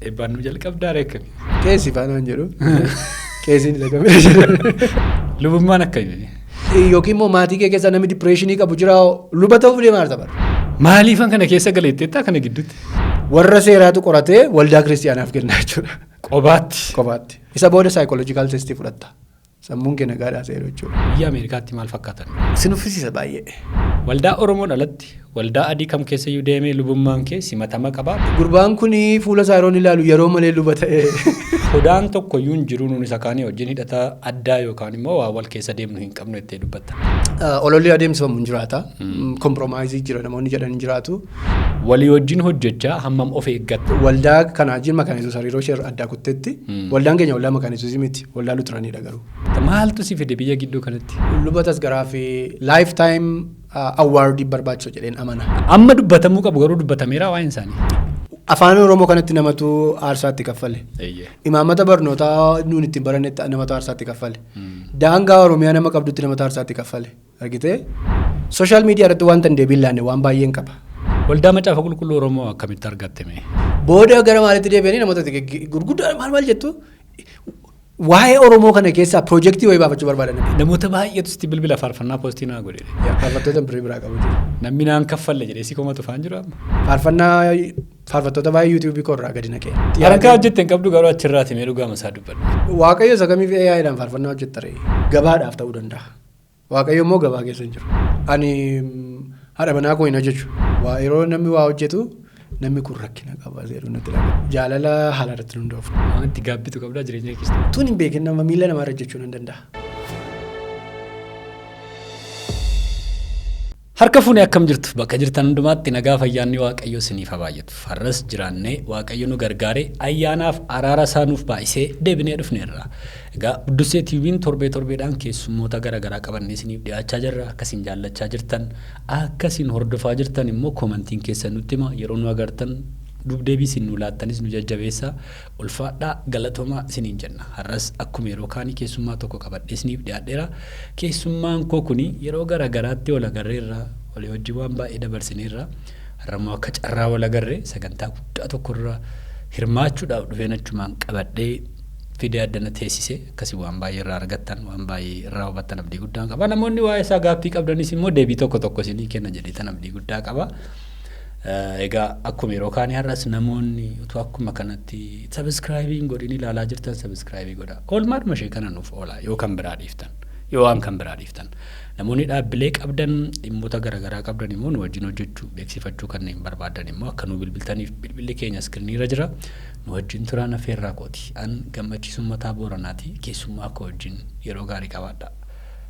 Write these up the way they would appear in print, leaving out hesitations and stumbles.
Eebbaan nu jalqabdaa reekkami. Qeessi faanaan jedhu. Qeessiin isa kamidha jedhu. Lubummaan akkamii? Yookiin immoo maatii kee keessaa namni dipireeshinii qabu jira luba ta'uuf deemaa jirta bara. Maaliifan kana keessa galeetteettaa kana gidduutti? Warra seeraatu qoratee waldaa kiristiyaanaaf kennaa jechuudha. Qobaatti. Qobaatti. Isa booda saayikoloojikaal testii fudhatta. Sammuun kee nagaadhaa seeruu jechuudha. Biyya Ameerikaatti maal fakkaatan? Si nuffisiisa baay'ee. Waldaa Oromoon alatti waldaa adii kam keessayyuu deemee lubummaan kee simatama qabaa? Gurbaan kun fuula isaa yeroo inni ilaalu yeroo malee luba ta'ee. Sodaan tokkoyyuu hin jiru nuun isa kaanii wajjin hidhata addaa yookaan immoo waa wal keessa deemnu hin qabnu jettee dubbatta. Ololli adeemsifamu hin jiraata. Komproomaayizii jira namoonni jedhan hin jiraatu. Walii wajjin hojjechaa hammam of eeggatta? Waldaa kanaa wajjin Makaana Yesuus hariiroo ishee addaa kutteetti. Waldaan keenya waldaa Makaana Yesuusii miti. Waldaa Lutiraniidha garuu. Maaltu si fide biyya gidduu kanatti? Luba Tasgaraa fi lifetime award barbaachisu jedheen amana. Amma dubbatamuu qabu garuu dubbatameera waa'een isaanii. Afaan Oromoo kanatti namatu aarsaatti kaffale. Imaammata barnootaa nuun ittiin barannetti namatu aarsaatti kaffale. Daangaa Oromiyaa nama qabdutti namatu aarsaatti kaffale. Argitee? Sooshaal miidiyaa irratti wanta hin deebiin laanne waan baay'een qaba. Waldaa Macaafa Qulqulluu Oromoo akkamitti argatte mee? Booda gara maalitti deebi'anii namoota gurguddaa maal maal jettu waa'ee Oromoo kana keessaa piroojeektii wayii baafachuu barbaadan. Namoota baay'eetu sitti bilbila faarfannaa poostii naa godhe. Faarfattoota birrii biraa qabu jiru. Namni naan kaffalle jedhee si komatu faan jiru amma. Faarfannaa faarfattoota baay'ee yuutuubii koo irraa gadi naqee. Harkaa hojjette hin qabdu garuu achirraati mee dhugaama isaa dubbadhu. Waaqayyo isa kamiif AI'dhaan faarfannaa hojjetta ree? Gabaadhaaf ta'uu danda'a. Waaqayyo immoo gabaa keessa hin jiru. Ani haadha manaa koo hin hojjechu. Yeroo namni waa hojjetu namni kun rakkina qaba jedhu natti dhaga'ama. Jaalala haala irratti hundoofne. Waan itti gaabbitu qabdaa jireenya keessatti. Tun hin beekin nama miila namaarra jechuu nan danda'a. Harka fuunee akkam jirtu bakka jirtan hundumaatti nagaa fayyaanni Waaqayyo isiniif haa baay'atu. Har'as jiraannee Waaqayyo nu gargaaree ayyaanaaf araara isaa nuuf baay'isee deebinee dhufneerra. Egaa Buddusee TV'n torbee torbeedhaan keessummoota garaagaraa qabannee isiniif dhiyaachaa jirra. Akkasiin jaallachaa jirtan akkasiin hordofaa jirtan immoo koomantiin keessan nutti hima yeroo nu agartan dubdeebii isin nu laattanis nu jajjabeessa ulfaadhaa galatoomaa isiniin jenna. Har'as akkuma yeroo kaanii keessummaa tokko qabadhee isiniif dhiyaadheera. Keessummaan koo kuni yeroo garaagaraatti wal agarreerra walii wajjin waan baay'ee dabarsineerra. Har'a immoo akka carraa wal agarree sagantaa guddaa tokkorra hirmaachuudhaaf dhufeen achumaan qabadhee fidee addana teessise akkasii waan baay'ee irraa argattan waan baay'ee irraa hubattan abdii guddaan qaba. Namoonni waa'ee isaa gaaffii qabdanis immoo deebii tokko tokko isinii kenna jedhee tan abdii guddaa qaba. Egaa akkuma yeroo kaanii har'as namoonni utuu akkuma kanatti sabiskiraayibii godhin ilaalaa jirtan sabiskiraayibii godha. Oolmaadhuma ishee kana nuuf oola yoo kan biraa dhiiftan yoo waan kan biraa dhiiftan. Namoonni dhaabbilee qabdan dhimmoota garaagaraa qabdan immoo nu wajjin hojjechuu beeksifachuu kanneen barbaadan immoo akka nu bilbiltaniif bilbilli keenya iskiriiniirra jira. Nu wajjin turaan affeerraa kooti. An gammachiisuun mataa booranaati keessummaa koo wajjin yeroo gaarii qabaadha.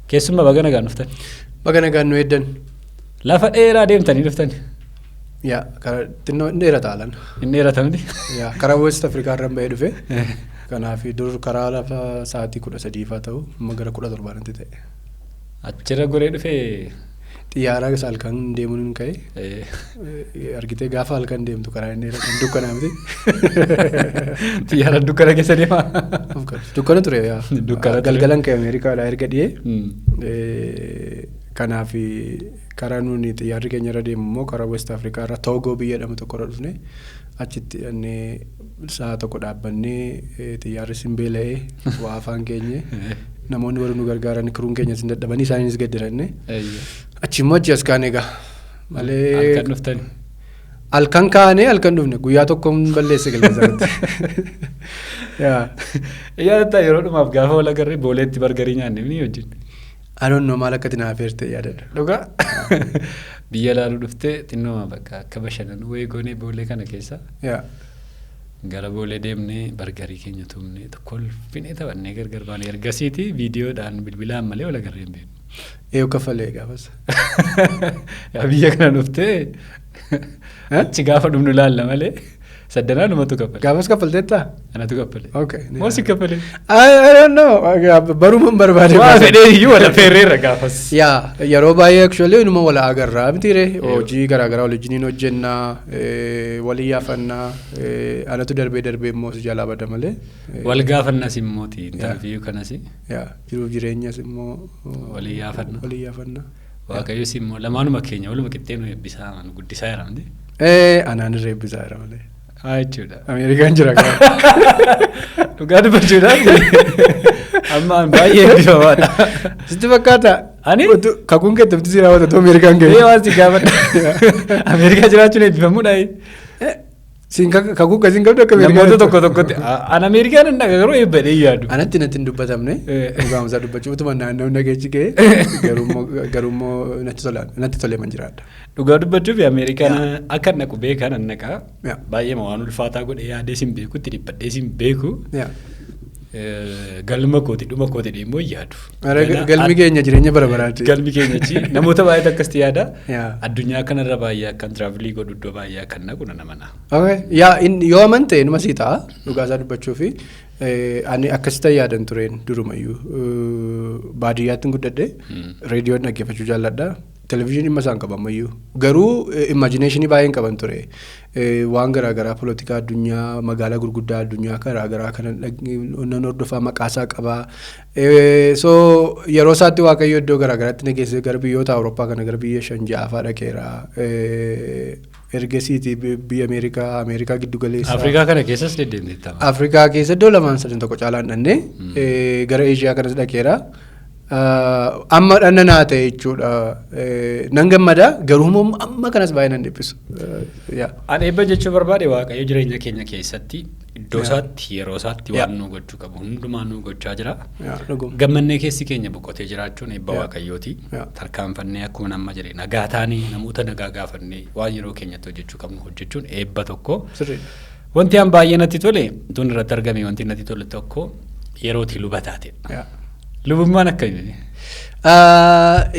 Keessummaa baga nagaan dhuftan. Baga nagaan nu eeddan. Lafa dheeraa deemtanii dhuftan. Yaa karaa xinnoo hin dheerata alan. Hin dheerata miti. Yaa karaa West Afrikaa irra bahee dhufe. Kanaaf dur karaa lafa sa'aatii 13 faa ta'u amma gara 17 ta'e. Achirra goree dhufee. Xiyyaara isa halkan deemuun hin ka'e. Argitee gaafa halkan deemtu karaa inni dheeratu dukkanaa miti. Xiyyaara dukkana keessa deema. Dukkana ture yaa. Dukkana ture. Galgalan ka'e Ameerikaadhaa erga dhiyee. Kanaaf karaa nuuni xiyyaarri keenya irra deemu immoo karaa West Afrikaa irra Toogoo biyya jedhamu tokko irra dhufne achitti dhannee sa'a tokko dhaabbannee xiyyaarri sin beela'ee waa afaan keenye namoonni warri nu gargaaran kiruun keenya sin dadhabanii isaaniinis gaddiranne achi immoo achi as kaane egaa malee. Halkan dhuftani. Halkan kaanee halkan dhufne guyyaa tokko hin balleesse galma sanatti. Yaadatta yeroo dhumaaf gaafa wal agarree booleetti bargarii nyaanne ni wajjin. I don't know maal akkati naaf eertee yaadadha. Dhugaa biyya ilaaluu dhuftee xinnooma bakka akka bashannanu wayii goonee boolee kana keessa. Gara boolee deemnee bargarii keenya tumnee kolfinee taphannee gargar baanee ergasiiti viidiyoodhaan bilbilaan malee wal agarree hin beeknu. Eeyyuu kaffalee gaafas. Yaa biyya kana dhuftee achi gaafa dhumnu ilaalla malee saddanaa numatu kaffale. Gaafas kaffalteettaa? Anatu kaffale. Okay. Moo si kaffale? I don't know. Baruuma hin barbaade. Waa fedhee iyyuu wal affeerreerra gaafas. Yaa yeroo baay'ee actually inuma wal agarraa mitiire hojii garaagaraa wal wajjiniin hojjennaa walii yaafannaa anatu darbee darbee immoo si jalaa bada malee. Wal gaafannas immooti intarviiyuu kanas. Yaa jiruuf jireenyas immoo Walii yaafanna. Walii yaafanna. Waaqayyos immoo lamaanuma keenya waluma qixxee nu eebbisaa nu guddisaa jira miti. Anaan irra eebbisaa jira malee. Haa jechuudha. Ameerikaan jira. Dhugaa dubbachuudhaaf amma an baay'ee eebbifamaadha. Sitti fakkaata? Ani? Kakuun kee itti si raawwata otoo Ameerikaan ga'e. Ee, waan si gaafadha. Ameerikaa jiraachuun eebbifamuudha. Siin kakuu akkasiin qabdu akka Ameerikaa. Namoota tokko tokkotti an Ameerikaan hin dhaqa garuu eebbadhee yaadu. Anatti natti hin dubbatamne. Dhugaamsaa dubbachuu utuma naannoo nageechi ga'e garuummoo natti tolee man jiraadha. Dhugaa dubbachuuf Ameerikaan akka naqu beekan an naqa. Yaa. Baay'ee waan ulfaataa godhe yaadee sin beeku, itti dhiphadhee sin beeku. Galma kooti dhuma kooti immoo yaadu. Galmi keenya jireenya bara baraati. Galmi keenya achi namoota baay'eetu akkasitti yaada. Yaa. Addunyaa kanarra baay'ee akkan travel godhu, iddoo baay'ee akkan naqu nan amana. Okay. Yaa, yoo amante numa sii ta'a. Dhugaasaa dubbachuu fi ani akkasitti yaadan tureen durumayyuu. Baadiyyaatti guddadhe, reediyoon dhaggeeffachuu jaalladha. Televezyiinii dhimma isaan qaban ammayyuu. Garuu imagination baay'een qaban ture. Waan garaagaraa, polotikaa addunyaa, magaalaa gurguddaa addunyaa garaagaraa kana nan hordofaa, maqaasaa qabaa. So yeroo isaatti Waaqayyo iddoo garaagaraatti na geesse, gara biyyoota Awurooppaa kana gara biyya shan ja'aafaa dhaqeera. Ergasiiti biyya Ameerikaa, Ameerikaa giddu galeessaa. Afrikaa kana keessas deddeemteetta. Afrikaa keessa iddoo lamaan sadan tokko caalaan dhannee gara Eeshiyaa kanas dhaqeera. Amma dhanna naa ta'e jechuudha. Nan gammada, garuu immoo amma kanas baay'ee nan dhiphisu. Yaa. An eebba jechuu barbaade, Waaqayyo jireenya keenya keessatti iddoo isaatti yeroo isaatti waan nu gochuu qabu hundumaa nu gochaa jira. Yaa, dhuguma. Gammannee keessi keenya boqotee jiraachuun eebba Yaa. Waaqayyooti. Yaa. Tarkaanfannee akkuma nama jedhe nagaa taanee namoota nagaa gaafannee waan yeroo keenyatti hojjechuu qabnu hojjechuun eebba tokko. Sirriidha. Wanti an baay'ee natti tole tun irratti argame, wanti natti tole tokko yerootii luba taatedha. Yaa. Lubummaan akkamii?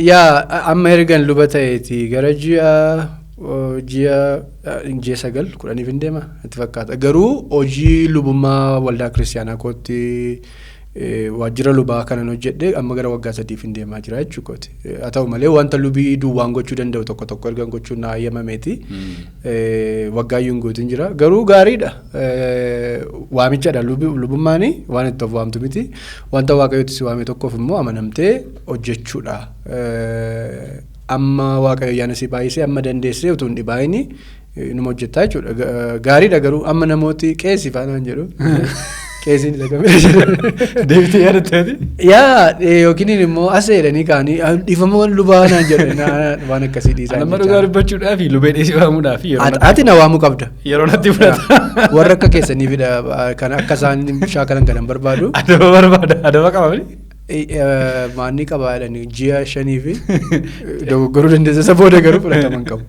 Yaa, amma ergan luba ta'eeti gara ji'a 9 10iif hin deema natti fakkaata. Garuu hojii lubummaa waldaa kiristaanaa kootti waajjira lubaa kanan hojjedhe amma gara waggaa 3f hin deemaa jira jechuu kooti. Haa ta'u malee wanta lubii duwwaan gochuu danda'u tokko tokko ergan gochuun na hayyamameeti. Waggaa iyyuu hin guutin jira. Garuu gaariidha. Waamichadha lubummaani, waan itti of waamtu miti. Wanta Waaqayyotti si waame tokkoof immoo amanamtee hojjechuudha. Amma Waaqayyo ayyaana si baay'isee amma dandeessee utuu hin dhibaa'ini numa hojjettaa jechuudha. Gaariidha, garuu amma namooti qeesii faanaan jedhu. Qeesiin isa kamidha jedhu. Deebitee yaadatteeti? Yaa, yookiin immoo as jedhanii kaanii dhiifama lubaa naan jedhan, waan akkasii dhiisaa. Nama dhugaa dubbachuudhaaf lubee dheesii waamuudhaaf yeroo Ati na waamuu qabda. Yeroo natti fudhata. Warra akka keessaniifidha kan akka isaan shaakalan kanan barbaadu. Adaba barbaada. Adaba qabamni? Maanni qabaa jedhanii ji'a 5 fi dogoggoruu dandeessa, isa booda garuu fudhatama hin qabu.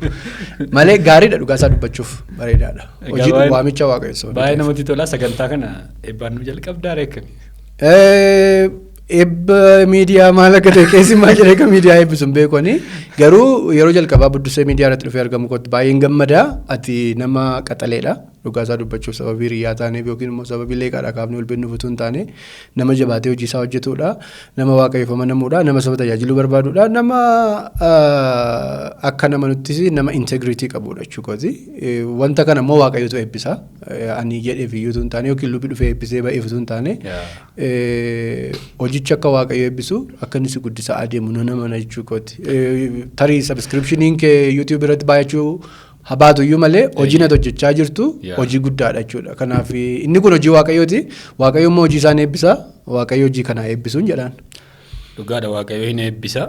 Malee gaariidha, dhugaa isaa dubbachuuf bareedaadha. Hojii waamicha Waaqayyoo. Baay'ee namatti tola. Sagantaa kana eebbaan nu jalqabdaa reekkami. Eebba miidiyaa maal akka ta'e, keessi maal jedhee akka miidiyaa eebbisu hin beekani. Garuu yeroo jalqabaa Buddusee miidiyaa irratti dhufee argamu kootti baay'een gammada. Ati nama qaxaleedha. Dhugaa isaa dubbachuuf sababii hiriyaa taaneef yookiin immoo sababii leeqaadha kaafnee ol bennuuf utuu hin taane, nama jabaatee hojii isaa hojjetudha. Nama Waaqayyoof amanamuudha. Nama saba tajaajiluu barbaadudha. Nama akka nama nuttis nama integrity qabudha jechuudha. Wanta kana immoo Waaqayyootu eebbisa. Ani jedheef iyyuu utuu hin taane yookiin lubi dhufee eebbisee ba'eef utuu hin taane, hojichi akka Waaqayyo eebbisu, akka inni si guddisaa adeemu nan amana jechuu kooti. Tarii subscriptioniin kee YouTube irratti baay'achuu habaatu iyyuu malee hojiin ati hojjechaa jirtu hojii guddaadha jechuudha. Kanaaf inni kun hojii Waaqayyooti. Waaqayyo immoo hojii isaan eebbisa. Waaqayyo hojii kanaa eebbisuun jedhaan. Dhugaadha, Waaqayyo hin eebbisa.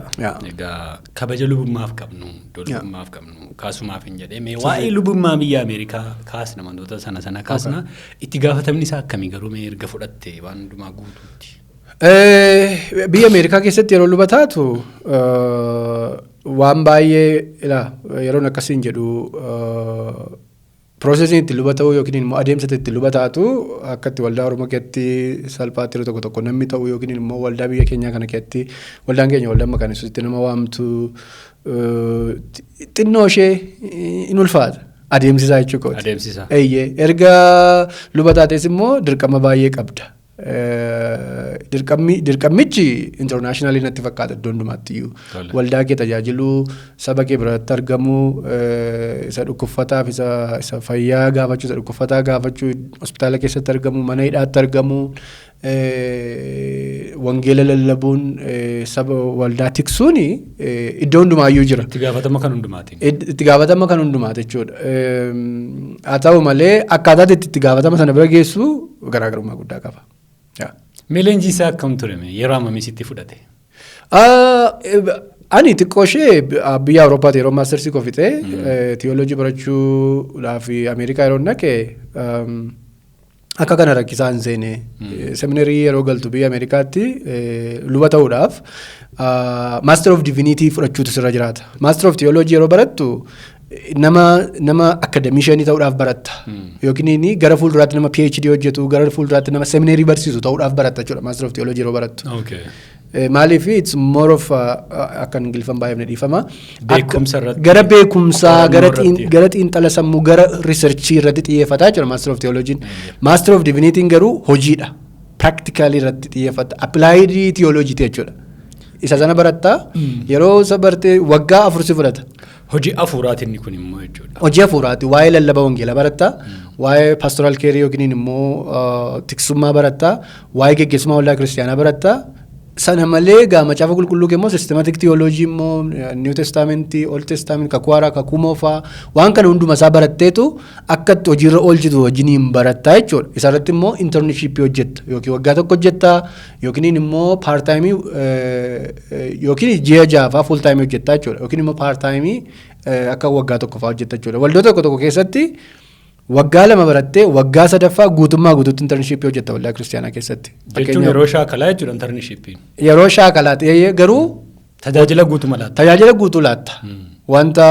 Egaa kabaja lubummaaf qabnu, iddoo lubummaaf qabnu kaasumaaf hin jedhee, mee waa'ee lubummaa biyya Ameerikaa kaasna, wantoota sana sana kaasna. Itti gaafatamni isaa akkamii garuu, mee erga fudhatte waan hundumaa guutuutti? Biyya Ameerikaa keessatti yeroo luba taatu waan baay'ee ilaa yeroon akkasiin jedhu, processiin itti luba ta'uu yookiin immoo adeemsa itti luba taatu akka itti waldaa Oromoo keessatti salphaatti yeroo tokko tokko namni ta'uu yookiin immoo waldaa biyya keenyaa kana keessatti, waldaan keenya waldaa maqaan Yesuusitti nama waamtu xinnoo ishee in ulfaata. Adeemsisaa jechuu kooti. Adeemsisaa. Eeyyee, erga luba taates immoo dirqama baay'ee qabda. Dirqammichi international natti fakkaata iddoo hundumaatti iyyuu. Waldaa kee tajaajiluu, saba kee biratti argamuu, isa dhukkubfataaf isa fayyaa gaafachuu, isa dhukkubfataa gaafachuu, hospitaala keessatti argamuu, mana hidhaatti argamuu, wangeela lallabuun, saba waldaa tiksuun iddoo hundumaayyuu jira. Itti gaafatama kan hundumaatiin. Itti gaafatama kan hundumaati jechuudha. Haa ta'u malee, akkaataa itti gaafatama sana bira geessu garaagarummaa guddaa qaba. Mee leenjii isaa akkam ture? Yeroo hammamii sitti fudhate? Ani xiqqoo ishee biyya Awurooppaatti yeroo mastersii koo fixee theology barachuudhaaf Ameerikaa yeroo naqe akka kana rakkisaa hin seene. Seminarii yeroo galtu biyya Ameerikaatti luba ta'uudhaaf Master of Divinity fudhachuutu sirra jiraata. Master of Theology yeroo barattu nama academician ta'uudhaaf baratta. Yookiin gara fuulduraatti nama PhD hojjetu, gara fuulduraatti nama seminarii barsiisu ta'uudhaaf baratta jechuudha Master of Theology yeroo barattu. Maaliif it's more of akka Ingiliffaan baay'ee dhiifama. Beekumsa irratti. Gara beekumsaa, gara xiinxala sammuu, gara researchii irratti xiyyeeffataa jechuudha Master of Theology. Master of Divinity garuu hojiidha. Practically irratti xiyyeeffata. Applied theology jechuudha. Isa sana barattaa, yeroo isa bartee waggaa 4 si fudhata. Hojii hafuuraati inni kun immoo jechuudha. Hojii hafuuraati. Waa'ee lallaba wangeelaa barattaa, waa'ee pastoral care yookiin immoo tiksummaa barattaa, waa'ee geggeessummaa waldaa kiristaanaa barattaa. Sana malee gaa macaafa qulqulluu immoo systematic theology immoo New Testament, Old Testament, kakuu haaraa, kakuu moofaa, waan kana hunduma isaa baratteetu akka itti hojiirra oolchitu wajjiniin barattaa jechuudha. Isarratti immoo internship hojjetta, yookiin waggaa tokko hojjetta, yookiin immoo part time, yookiin ji'a 6 faa full time hojjetta jechuudha, yookiin immoo part time akka waggaa tokko faa hojjetta jechuudha. Waldoota tokko tokko keessatti waggaa 2 barattee waggaa sadaffaa guutummaa guutuutti internshipii hojjetta waldaa kiristaanaa keessatti. Jechuun yeroo shaakalaa jechuudha internshipiin. Yeroo shaakalaati garuu. Tajaajila guutuu laatta. Tajaajila guutuu laatta. Wanta.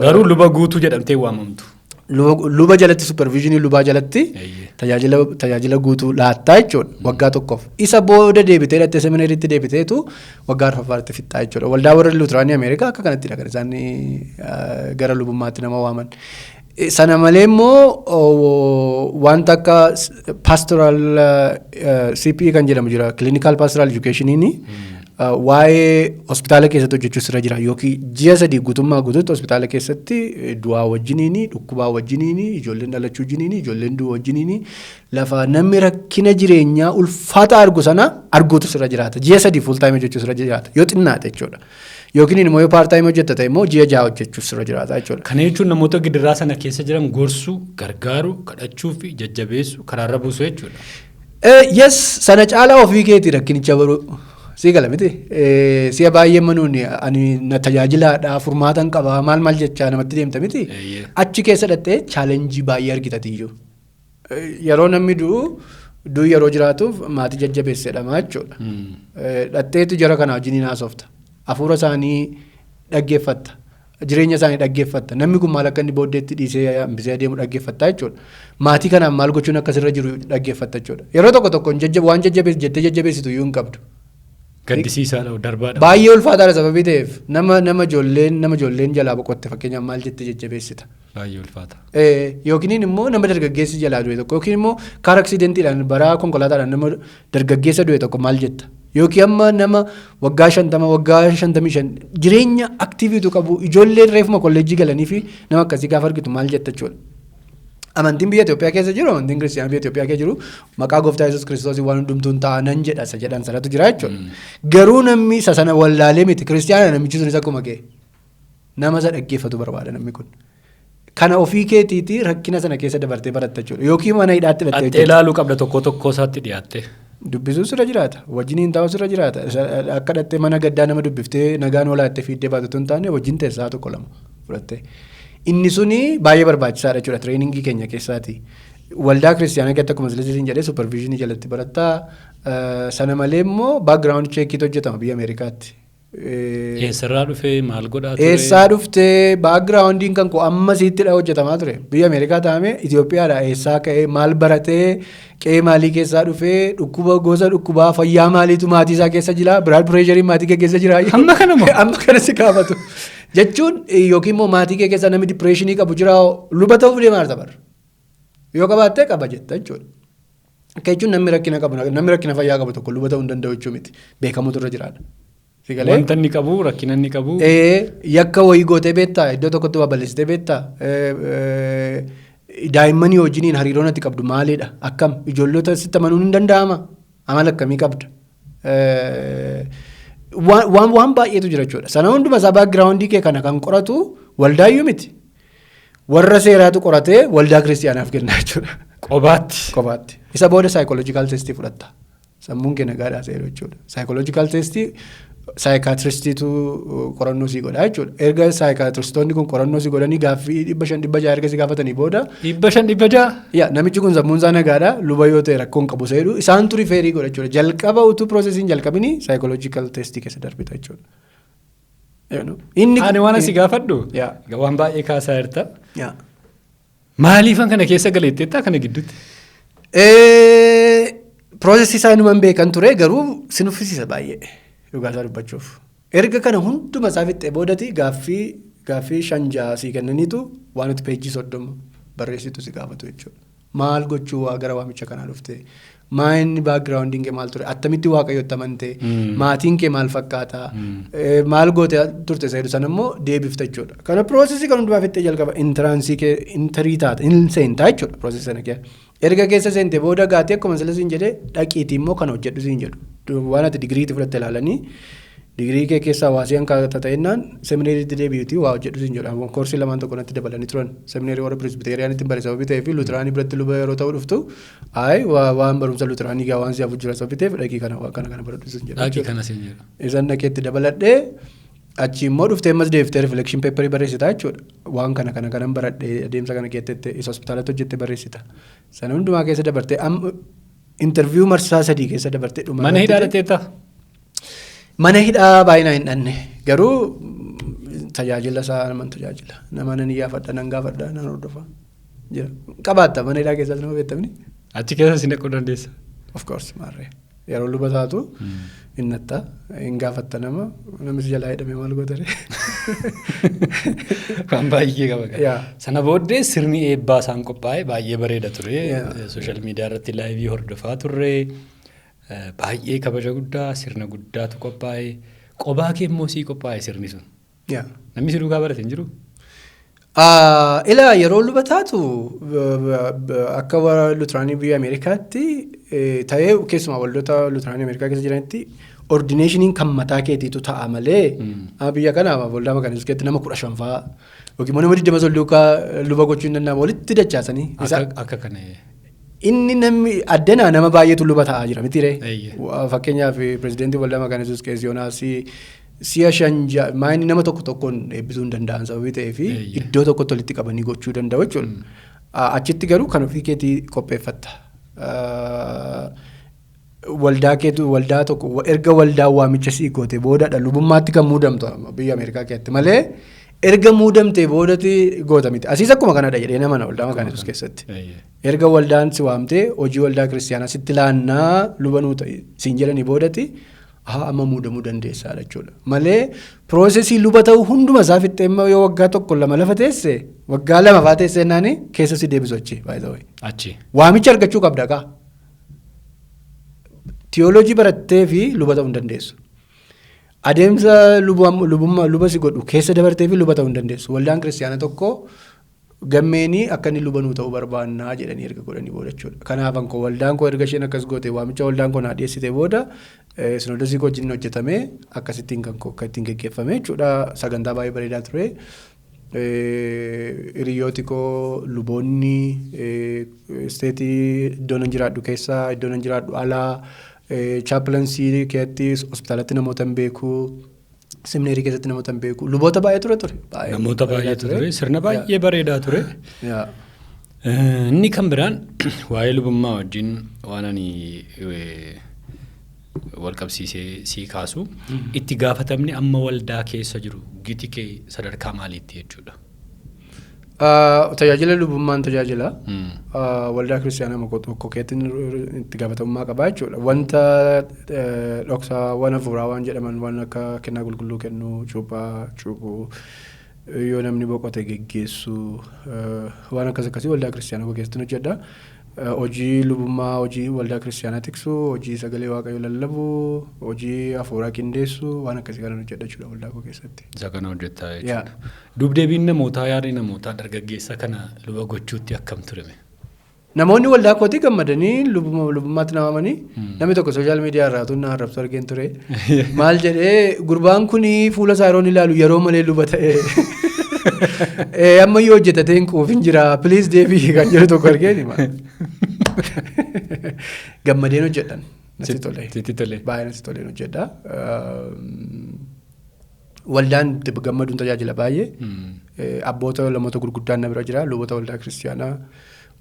Garuu luba guutuu jedhamtee waamamtu. Luba jalatti, supervisionii lubaa jalatti tajaajila guutuu laattaa jechuudha waggaa tokkoof. Isa booda deebitee dhattee seminariitti deebiteetu waggaa arfaffaatti fixxaa jechuudha. Waldaa warra Luuteraanii Ameerikaa akka kanattidha kan isaan gara lubummaatti nama waaman. Sana malee immoo wanta akka pastoral CPE kan jedhamu jira, clinical pastoral educationiin waa'ee hospitaala keessatti hojjechuu sirra jira, yookiin ji'a 3 guutummaa guutuutti hospitaala keessatti du'aa wajjiniini, dhukkubaa wajjiniini, ijoolleen dhalachuu wajjiniini, ijoolleen du'uu wajjiniini, lafa namni rakkina jireenyaa ulfaata argu sana arguutu sirra jiraata. Ji'a 3 full time hojjechuu sirra jiraata yoo xinnaate jechuudha. Yookiin immoo yoo part time hojjetta ta'e immoo ji'a 6 hojjechuu sirra jiraata jechuudha. Kana jechuun namoota gidiraa sana keessa jiran gorsuu, gargaaruu, kadhachuu fi jajjabeessuu, karaarra buusuu jechuudha. Yes, sana caalaa ofii keetii rakkinicha baruu. Sii gala miti. Si'a baay'ee manuun ani na tajaajilaadha, furmaatan qaba, maal maal jechaa namatti deemta miti. Achi keessa dhattee challenge baay'ee argitatiyyuu. Yeroo namni du'u, du'u yeroo jiraatuuf maatii jajjabeessedha jechuudha. Dhatteetu jara kana wajjin haasofta. Hafuura isaanii dhaggeeffatta. Jireenya isaanii dhaggeeffatta. Namni kun maal akka inni booddeetti dhiisee hambisee adeemu dhaggeeffatta jechuudha. Maatii kanaaf maal gochuun akkasirra jiru dhaggeeffatta jechuudha. Yeroo tokko tokko waan jajjabeessu jettee jajjabeessitu iyyuu hin qabdu. Gaddisiisaadha, darbaadha. Baay'ee ulfaataadha, sababii ta'eef nama ijoolleen jalaa boqotte fakkeenyaaf maal jettee jajjabeessita? Baay'ee ulfaata. Yookiin immoo nama dargaggeessi jalaa du'e tokko, yookiin immoo car accidentiidhaan baraa konkolaataadhaan nama dargaggeessa du'e tokko maal jetta? Yookiin amma nama waggaa 50, waggaa 55 jireenya activeitu qabu, ijoolleen reefuma kolleejjii galanii fi nama akkasii gaafa argitu maal jetta jechuudha. Amantiin biyya Itoophiyaa keessa jiru, amantiin kiristaanaa biyya Itoophiyaa keessa jiru, maqaa gooftaa Yesuus Kiristoos waan hundumtuun ta'a nan jedha isa jedhan sanatu jira jechuudha. Garuu namni isa sana wallaalee miti, kiristaana namichi sunis akkuma kee. Nama isa dhaggeeffatu barbaada namni kun. Kana ofii keetiitii rakkina sana keessa dabartee baratta jechuudha. Yookiin mana hidhaatti hidhattee Dhattee ilaaluu qabda, tokko tokko isaatti dhiyaatte. Dubbisuu sirra jiraata. Wajjiniin taa'uu sirra jiraata. Akka dhattee mana gaddaa nama dubbiftee nagaan oolaattee fiiddee baatu hin taane, wajjin teessaa tokko lama fudhattee. Inni suni baay'ee barbaachisaadha jechuudha trainingii keenya keessaati. Waldaa kiristaanaa keessatti akkuma silisiin jedhee supervisionii jalatti barattaa. Sana malee immoo background checkiitu hojjetama biyya Ameerikaatti. Eessarraa dhufee, maal godhaa ture? Eessaa dhuftee, backgroundiin kan koo amma siittidha hojjetamaa ture. Biyya Ameerikaa taa'ame Itoophiyaadha, eessaa ka'ee, maal baratee, qe'ee maalii keessaa dhufee, dhukkuba gosa dhukkubaa fayyaa maaliitu maatii isaa keessa jira, blood pressurii maatii kee keessa jira. Hamma kana moo? Amma kana si gaafatu. Jechuun yookiin immoo maatii kee keessa namni depressionii qabu jira, luba ta'uuf deemaa jirta bara. Yoo qabaattee qaba jetta jechuudha. Akka jechuun namni rakkina qabu, namni rakkina fayyaa qabu tokko luba ta'uu hin danda'u jechuu miti. Beekamutu irra jiraadha. Si galee? Wanta inni qabu, rakkina inni qabu. Yakka wayii gootee beektaa? Iddoo tokkotti waa balleessitee beektaa? Daa'immanii wajjiniin hariiroon ati qabdu maalidha? Akkam? Ijoollota sitti amanuun hin danda'ama? Amala akkamii qabda? Waan baay'eetu jira jechuudha. Sana hunduma isaa background kee kana kan qoratu waldaayyuu miti. Warra seeraatu qoratee waldaa kiristiyaanaaf kenna jechuudha. Qobaatti. Qobaatti. Isa booda psychological test fudhatta. Sammuun kee nagaadhaa seeru jechuudha. Psychological test psychiatristiitu qorannoo sii godha jechuudha. Erga psychiatristoonni kun qorannoo sii godhanii gaaffii 500 600 erga si gaafatanii booda, 500 600. Yaa, namichi kun sammuun isaa nagaadha, luba yoo ta'e rakkoo hin qabu seeru, isaantu refer godha jechuudha. Jalqaba utuu processiin jalqabini psychological test keessa darbita jechuudha. Inni Ani waan asii gaafadhu. Yaa. Waan baay'ee kaasaa jirta. Yaa. Maaliifan kana keessa galeetteettaa kana gidduutti? Process isaa inuman beekan ture, garuu si nuffisiisa baay'ee dhugaa isaa dubbachuuf. Erga kana hunduma isaa fixxee boodati gaaffii shan jaha sii kennaniitu waan nuti peejii 30 barreessitu si gaafatu jechuudha. Maal gochuu waa gara waamicha kanaa dhufte? Maa inni backgroundiin kee maal ture? Attamitti Waaqayyotti amante? Maatiin kee maal fakkaata? Maal goote turte isa jedhu sana immoo deebifta jechuudha. Kana process kan hundumaa fixxee jalqaba entrance kee enter taata, hin seentaa jechuudha process sana keessa. Erga keessa seente booda gaatii akkuma sila siin jedhee dhaqiitii immoo kana hojjedhu siin jedhu. Waan ati digiriitti fudhatte ilaalanii digirii kee keessaa waasii hanqa ta'ennaan seminariitti deebi'uutii waa hojjedhu siin jedhu. Koorsii lamaan tokko natti dabalanii turan. Seminarii warra Presbyterianitti bare sababii ta'ee fi Lutheraanii biratti luba yeroo ta'u dhuftu ayi waan barumsa Lutheraanii gaa waan si'aaf jira sababii ta'eef dhaqii kana waan kana kana baradhu siin jedhu. Dhaqii kana siin jedhu. Isan dhaqeetti dabaladhee achi immoo dhuftee ammas deebiftee reflection paper barreessita jechuudha. Waan kana kana kanan baradhee adeemsa kana keessatti isa hospitaalatti hojjette barreessita. Sana hundumaa keessa dabartee interview marsaa 3 keessa dabartee dhuma. Mana hidhaa dhaqxeettaa? Mana hidhaa baay'inaan hin dhanne, garuu tajaajila isaa naman tajaajila. Nama nan iyyaafadha, nan gaafadha, nan hordofa. Jira. Qabaatta mana hidhaa keessas nama beektamni. Achi keessa si dhaquu dandeessa. Of course, maarree. Yeroo luba taatu hin natta, hin gaafatta, nama namni si jalaa hidhame maal gootare. Waan baay'ee qaba. Yaa. Sana booddee sirni eebbaa isaan qophaa'e baay'ee bareeda ture. Yaa. Social media irratti live hordofaa turre. Baay'ee kabaja guddaa, sirna guddaatu qophaa'e. Qobaa kee immoo sii qophaa'e sirni sun. Yaa. Namni si duukaa barate hin jiru? Ilaa, yeroo luba taatu akka warra Lutheraanii biyya Ameerikaatti ta'ee, keessumaa waldoota Lutheraanii Ameerikaa keessa jiranitti, ordinationiin kan mataa keetiitu ta'a malee amma biyya kana waldaa makanis keessatti nama 15 fa'aa yookiin immoo nama 20 sol duukaa luba gochuu hin danda'amu, walitti dachaasanii. Akka kana. Inni namni addanaa nama baay'eetu luba ta'aa jira miti ree? Eeyyee. Fakkeenyaaf, pirezidaantii waldaa makanis Qees Yoonaas si'a shan maayini nama tokko tokkoon eebbisuu hin danda'an sababii ta'eef iddoo tokkotti walitti qabanii gochuu danda'u jechuudha. Achitti garuu kan ofii keetii qopheeffatta. Waldaa keetu waldaa tokko erga waldaa waamicha sii goote boodadha lubummaatti kan muudamtu biyya Ameerikaa keessatti malee erga muudamtee boodatti goota miti. Asiis akkuma kanadha jedhee nama waldaa makaana Yesuus keessatti. Erga waldaan si waamtee hojii waldaa kiristiyaanaa sitti laannaa, luba nuu ta'e siin jedhanii boodatti haa amma muudamuu dandeessaa jechuudha. Malee process luba ta'uu hunduma isaa fixxee immoo yoo waggaa tokko lama lafa teesse, waggaa 2 faa teesse naani keessa si deebisu achi baay'ee. Achi. Waamicha argachuu qabda kaa. Tiyooloojii barattee fi luba ta'uu hin dandeessu. Adeemsa lubummaa luba si godhu keessa dabartee fi luba ta'uu hin dandeessu. Waldaan kiristiyaana tokko gammeenii akka inni luba nuu ta'uu barbaannaa jedhanii erga godhanii booda jechuudha. Kanaaf koo waldaan koo erga isheen akkas goote, waamicha waldaan koo naa dhiyeessite booda, sinodosii koo wajjin hojjetamee akkasittiin kan koo akka ittiin geggeeffame jechuudha. Sagantaa baay'ee bareedaa ture. Hiriyooti koo luboonni state iddoo nan jiraadhu keessaa, iddoo nan jiraadhu alaa, chaplaincy keessatti, hospitaalatti namoota hin beeku, seminarii keessatti namoota hin beeku, luboota baay'ee ture. Baay'ee Namoota bareedaa. Baay'eetu ture. Sirna baay'ee bareedaa ture. Yaa. Inni kan biraan waa'ee lubummaa wajjin waan ani wal qabsiisee sii kaasu, itti gaafatamni amma waldaa keessa jiru giti kee sadarkaa maaliitti jechuudha? Tajaajila lubummaan tajaajila. Waldaa kiristaanaa tokko keessatti itti gaafatamummaa qabaa jechuudha. Wanta dhoksaawwan hafuuraa waan jedhaman, waan akka kennaa qulqulluu kennuu, cuuphaa cuuphuu, yoo namni boqote geggeessuu, waan akkas akkasii waldaa kiristaanaa keessatti hojjedha. Hojii lubummaa, hojii waldaa kiristaanaa tiksuu, hojii sagalee Waaqayyoo lallabuu, hojii hafuuraa qindeessuu, waan akkasii kanan hojjedha jechuudha waldaa koo keessatti. Isa kana hojjettaa jechuudha. Dubdeebiin namootaa, yaadni namootaa dargaggeessa kana luba gochuutti akkam tureme? Namoonni waldaa kootii gammadanii lubummaatti namamanii, namni tokko social media irraa tun na arrabsu argeen ture. Maal jedhee, gurbaan kun fuula isaa yeroo ilaalu yeroo malee luba ta'e. Amma yoo hojjetatee hin quufin jira, please deebii kan jedhu tokko argeen hima. Gammadeen hojjedhan, natti tole. Sitti tole. Baay'ee natti toleen hojjedha. Waldaan gammaduun tajaajila baay'ee. Abboota lamoota gurguddaan na bira jira. Luboota waldaa kiristaanaa,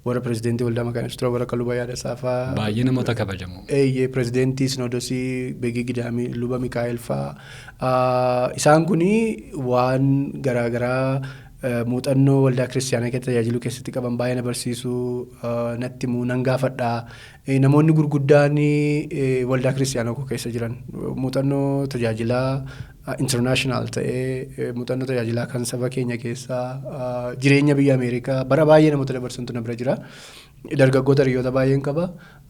warra pirezidentii waldaa Makaana Yesuus, warra akka Luba Yaada Saafaa. Baay'ee namoota kabajamu. Eeyyee, pirezidentii Sinoodosii Beegii Gidaamii, Luba Mikaa'el fa'aa. Isaan kuni waan garaagaraa muuxannoo waldaa kiristaanaa keessatti tajaajiluu keessatti qaban baay'ee na barsiisu, natti himuu, nan gaafadha. Namoonni gurguddaan waldaa kiristaanaa koo keessa jiran muuxannoo tajaajilaa international ta'ee, muuxannoo tajaajilaa kan saba keenya keessaa, jireenya biyya Ameerikaa bara baay'ee namoota dabarsantu na bira jira. Dargaggoota hiriyoota baay'een qaba.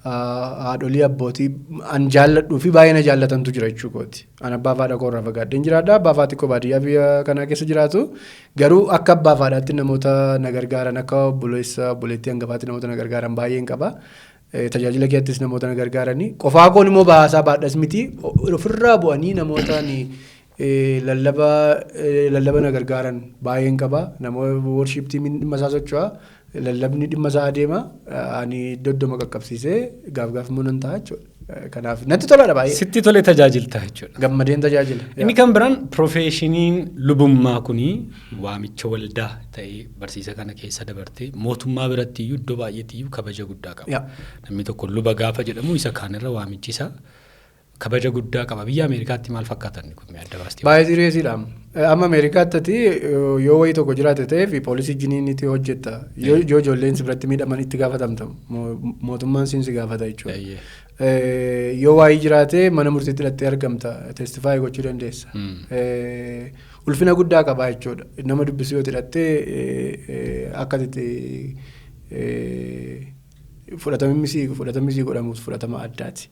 Haadholii, abbootii an jaalladhuu fi baay'ee na jaallatantu jira jechuu kooti. An abbaa fi haadha koo irraa fagaadheen jiraadha. Abbaa fi haati koo baadiyyaa biyya kanaa keessa jiraatu. Garuu akka abbaa fi haadhaatti namoota na gargaaran, akka obboleessa obboleettii hangafaatti namoota na gargaaran baay'een qaba. Tajaajila keessattis namoota na gargaaranii. Qofaa koon immoo baasaa baadhas miti. Ofirraa bu'anii namoota lallaba na gargaaran baay'een qaba. Namoota worship teamiin dhimma isaa socho'a. Lallabni dhimma isaa adeema. Ani iddoo iddoo qaqqabsiisee gaaf gaaf immoo nan ta'a jechuudha. Kanaaf natti toladha baay'ee. Sitti tole tajaajilta jechuudha. Gammadeen tajaajila. Inni kan biraan, professioniin lubummaa kuni waamicha waldaa ta'ee barsiisa kana keessa dabartee mootummaa biratti iyyuu iddoo baay'eetti iyyuu kabaja guddaa qaba. Namni tokko luba gaafa jedhamu isa kaanirra waamichi isaa kabaja guddaa qaba. Biyya Ameerikaatti maal fakkaatan kun adda baastee? Baay'ee seriousiidha. Amma Ameerikaatti ati yoo wayii tokko jiraate ta'ee fi poolisii jiniinitti hojjetta. Yoo ijoolleen si biratti miidhaman itti gaafatamta. Mootummaan siin si gaafata jechuudha. Yoo waayii jiraate mana murtiitti hidhattee argamta. Testify gochuu dandeessa. Ulfina guddaa qaba jechuudha. Nama dubbisuu yoo hidhattee akka itti fudhatamni godhamus fudhatama addaati.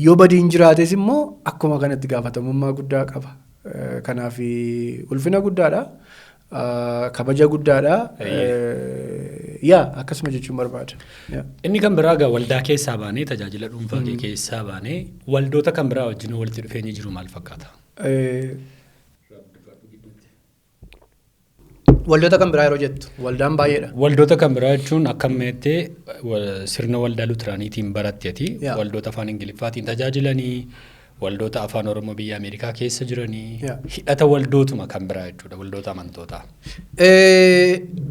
Yoo badiin jiraates immoo akkuma kanatti gaafatamummaa guddaa qaba. Kanaaf ulfina guddaadha. Kabaja guddaadha. Yaa, akkasuma jechuun barbaada. Inni kan biraa egaa waldaa keessaa baanee, tajaajila dhuunfaa kee keessaa baanee, waldoota kan biraa wajjin walitti dhufeenyi jiru maal fakkaata? Waldoota kan biraa yeroo jettu waldaan baay'eedha. Waldoota kan biraa jechuun akka ammeettee sirna waldaa Luteraaniitiin baratteeti. Waldoota afaan Ingiliffaatiin tajaajilanii, waldoota afaan Oromoo biyya Ameerikaa keessa jiranii, hidhata waldootuma kan biraa jechuudha, waldoota amantootaa.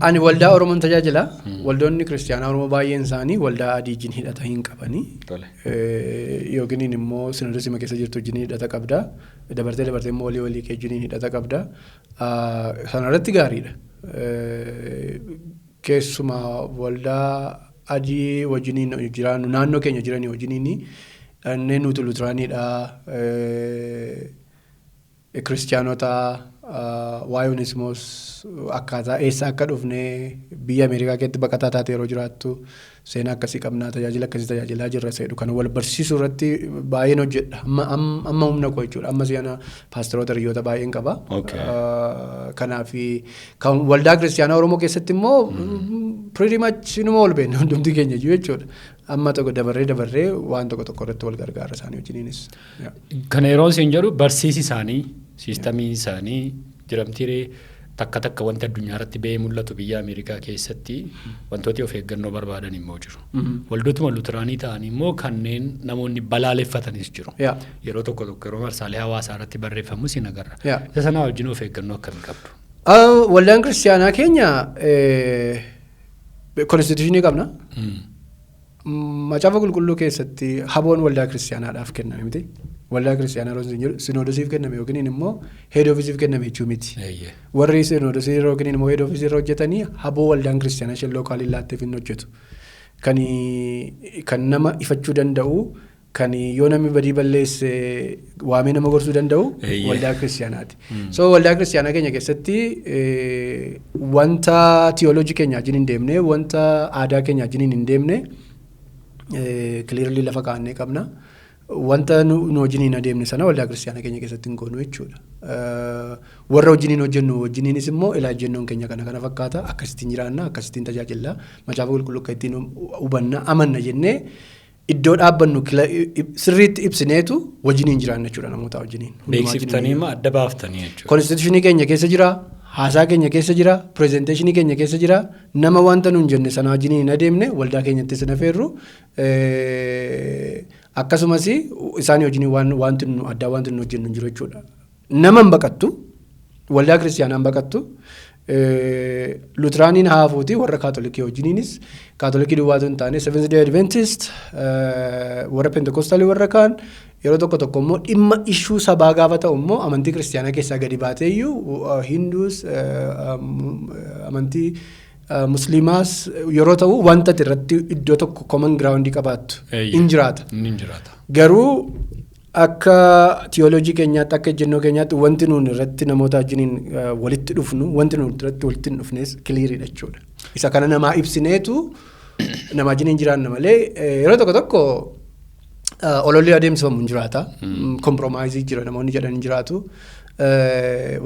Ani waldaa Oromoon tajaajila. Waldoonni kiristaanaa Oromoo baay'een isaanii waldaa adii wajjin hidhata hin qabanii. Yookiin immoo sinodosima keessa jirtu wajjin hidhata qabda. Dabartee dabartee immoo walii walii kee wajjin hidhata qabda. Sanarratti gaariidha. Keessumaa waldaa adii wajjiniin jiraannu, naannoo keenya jiranii wajjiniin, dhannee nuti Luteraaniidha. Kiristiyaanota, waa'ee Oneesimoos, akkaataa eessa akka dhufne, biyya Ameerikaa keessatti baqataa taate yeroo jiraattu seenaa akkasii qabnaa, tajaajila akkasii tajaajilaa jirra seedhu kana wal barsiisuu irratti baay'een hojjedha, amma humna koo jechuudha. Amma si'ana paasteroota hiriyoota baay'een qaba. Kanaaf kan waldaa kiristiyaanaa Oromoo keessatti immoo pretty much numa wal beekna hundumti keenya iyyuu jechuudha. Amma tokko dabarree dabarree waan tokko tokko irratti wal gargaara isaanii wajjiniinis. Kana yeroo isin jedhu barsiisi isaanii, systemiin isaanii jiramtiiree takka takka wanti addunyaa irratti ba'ee mul'atu biyya Ameerikaa keessatti wantooti of eeggannoo barbaadan immoo jiru. Waldootuma Luteraanii ta'an immoo kanneen namoonni balaaleffatanis jiru. Yeroo tokko tokko yeroo marsaalee hawaasaa irratti barreeffamus hin agarra. Isa sanaa wajjin of eeggannoo akkamii qabdu? Waldaan kiristiyaanaa keenya constitutionii qabna. Macaafa Qulqulluu keessatti haboon waldaa kiristiyaanaadhaaf kenname miti. Waldaa kiristiyaanaa yeroo isin jedhu sinoodosiif kenname yookiin immoo head officeiif kenname jechuu miti. Warri sinoodosii yookiin immoo head officeii irra hojjetanii haboo waldaan kiristiyaanaa isheen localiin laatteef hin hojjetu. Kan nama ifachuu danda'u Kan yoo namni badii balleesse waamee nama gorsuu danda'u waldaa kiristaanaati. So waldaa kiristaanaa keenya keessatti wanta theology keenya wajjin hin deemne, wanta aadaa keenya wajjin hin deemne clearly lafa kaa'annee qabna. Wanta nu wajjin hin adeemne sana waldaa kiristaanaa keenya keessatti hin goonu jechuudha. Warra wajjiniin hojjennu wajjiniinis immoo ilaaljennoon keenya kana kana fakkaata, akkasittiin jiraanna, akkasittiin tajaajilla, macaafa qulqulluu akka ittiin hubanna, amanna jennee iddoo dhaabbannu sirriitti ibsineetu wajjiniin jiraanna jechuudha namoota wajjiniin. Beeksiftanii ma adda baaftanii jechuudha. Constitutionii keenya keessa jira, haasaa keenya keessa jira, presentationii keenya keessa jira. Nama wanta nuun jenne sana wajjiniin hin adeemne waldaa keenyatti sana feerru, akkasumas isaanii wajjiniin waan wanti nu addaa wanti nu hojjennu hin jiru jechuudha. Nama hin baqattu, waldaa kiristaanaa hin baqattu. Luteraaniin haafuuti warra Kaatolikii wajjiniinis, Kaatolikii duwwaatu hin taane, Seventh Day Adventist, warra Pentekostaalii, warra kaan yeroo tokko tokko immoo dhimma issue sabaa gaafa ta'u immoo amantii kiristaanaa keessaa gadi baatee iyyuu Hinduus, amantii Musliimaas yeroo ta'u wanta ati irratti iddoo tokko common ground qabaattu hin jiraata. Inni hin jiraata. Garuu akka theology keenyaatti, akka ejjennoo keenyaatti wanti nuun irratti namoota wajjiniin walitti dhufnu, wanti nuun irratti walitti hin dhufnes cleariidha jechuudha. Isa kana namaa ibsineetu nama wajjiniin jiraanna malee yeroo tokko tokko ololli adeemsifamu hin jiraata. Compromiseii jira namoonni jedhan hin jiraatu.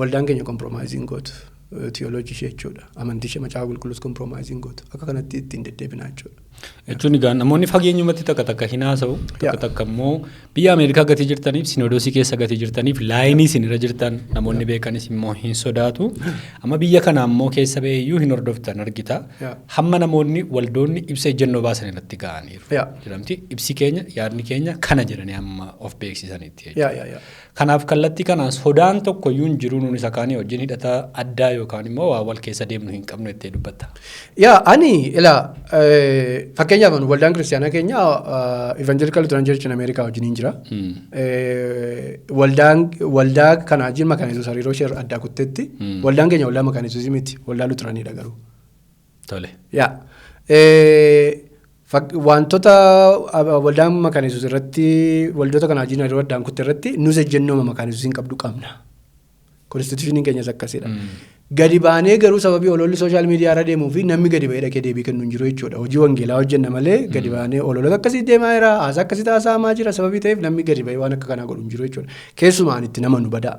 Waldaan keenya compromiseii hin gootu. Theology ishee jechuudha. Amantii ishee macaafa qulqulluus compromiseii hin gootu. Akka kanatti ittiin deddeebinaa jechuudha. Jechuun egaa namoonni fageenyumatti takka takka hin haasa'u. Takka takka immoo biyya Ameerikaa gatii jirtaniif, sinodoosii keessa gatii jirtaniif, lineii isin irra jirtan namoonni beekanis immoo hin sodaatu. Amma biyya kana immoo keessa ba'e iyyuu hin hordoftan argita. Hamma namoonni waldoonni ibsa ejjennoo baasan irratti ga'aniiru. Jedhamti ibsi keenya, yaadni keenya kana jedhanii amma of beeksisanitti jechuudha. Yaa yaa yaa. Kanaaf kallattii kanaan sodaan tokko iyyuu hin jiru, nuun isa kaanii wajjin hidhata addaa yookaan immoo waa wal keessa deemnu hin qabnu jettee dubbatta. Yaa, ani ilaa, fakkeenyaaf ani waldaan kiristaanaa keenya Evangelical Lutheran Church in America wajjiniin jira. Waldaan waldaa kana wajjin Makaana Yesuus hariiroo ishee addaa kutteetti. Waldaan keenya waldaa Makaana Yesuus miti, waldaa Luteraniidha garuu. Yaa. Wantoota waldaan Makaana Yesuus irratti waldoota kana wajjin hariiroo addaan kutte irratti nus ejjennoo Makaana Yesuus hin qabdu qabna. Constitutioniin keenyas akkasidha. Gadi baanee garuu sababii ololli social media irra deemuu fi namni gadi ba'ee dhaqee deebii kennu hin jiru jechuudha. Hojii wangeelaa hojjenna malee gadi baanee ololota akkasii deemaa jira, haasaa akkasii haasa'amaa jira sababii ta'eef namni gadi ba'ee waan akka kanaa godhu hin jiru jechuudha. Keessumaan itti nama nu badaa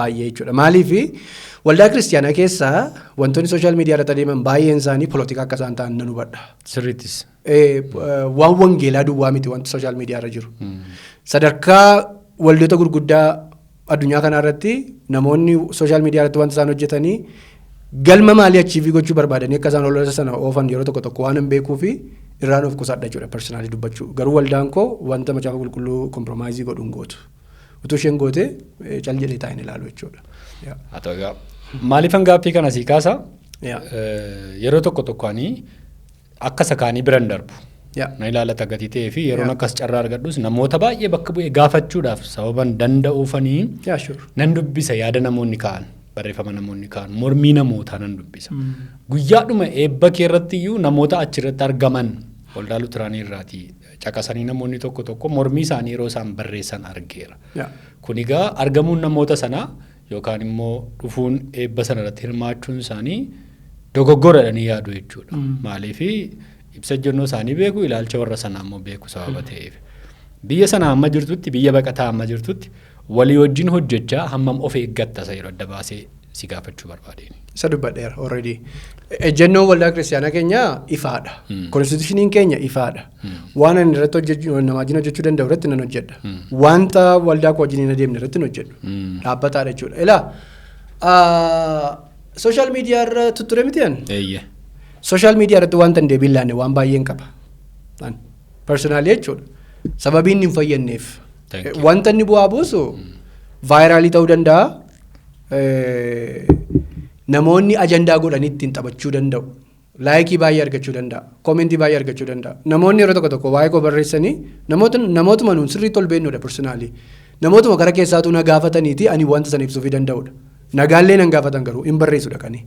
baay'ee jechuudha. Maaliif waldaa kiristaanaa keessaa wantoonni social media irratti adeeman baay'een isaanii polotika akka isaan ta'an nan hubadha. Sirriittis. Waan wangeelaa duwwaa miti wanti social media irra jiru. Sadarkaa waldoota gurguddaa addunyaa kanaa irratti namoonni social media irratti wanta isaan hojjetanii galma maalii achieve gochuu barbaadanii akka isaan olola sana oofan yeroo tokko tokko waan hin beekuu fi irraan of qusadha jechuudha personally dubbachuu. Garuu waldaan koo wanta macaafa qulqulluu compromiseii godhu hin gootu. Utuu isheen goote cal jedhee taa'in ilaalu jechuudha. Haa ta'u egaa, maaliifan gaaffii kana sii kaasa? Yeroo tokko tokko ani akka isa kaanii biran darbu. Na ilaalata gatii ta'ee fi yeroon akkas carraa argadhus namoota baay'ee bakka bu'ee gaafachuudhaaf sababan danda'uufanii nan dubbisa, yaada namoonni ka'an, barreeffama namoonni ka'an, mormii namootaa nan dubbisa. Guyyaadhuma eebba kee irratti iyyuu namoota achirratti argaman waldaa Luteraanii irraatii caqasanii namoonni tokko tokko mormii isaanii yeroo isaan barreessan argeera. Kun egaa argamuun namoota sanaa yookaan immoo dhufuun eebba sana irratti hirmaachuun isaanii dogoggora jedhanii yaadu jechuudha. Maaliif ibsa ejjennoo isaanii beeku, ilaalcha warra sanaa immoo beeku sababa ta'eef. Biyya sana amma jirtutti, biyya baqataa amma jirtutti, walii wajjin hojjechaa hammam of eeggatta isa yeroo adda baasee si gaafachuu barbaadeen. Isa dubbadheera already. Ejjennoon waldaa kiristaanaa keenya ifaadha. Constitutioniin keenya ifaadha. Waan ani irratti hojjechuu nama wajjin hojjechuu danda'u irratti nan hojjedha. Wanta waldaa koo wajjin hin adeemne irratti hin hojjedhu. Dhaabbataadha jechuudha. Ilaa, social media irra tutture miti ani. Eeyyee. Social media irratti wanta hin deebiin laanne waan baay'een qaba. Personally jechuudha. Sababii inni hin fayyadneef. Thank you. Wanta inni bu'aa buusu viralii ta'uu danda'a. Namoonni ajandaa godhanii ittiin taphachuu danda'u. Likeii baay'ee argachuu danda'a. Commentii baay'ee argachuu danda'a. Namoonni yeroo tokko tokko waa'ee koo barreessanii namootuma nuun sirriitti ol beennudha personally. Namootuma gara keessaatu na gaafataniiti ani wanta sana ibsuufii danda'udha. Nagaallee nan gaafatan garuu hin barreessu dhaqanii.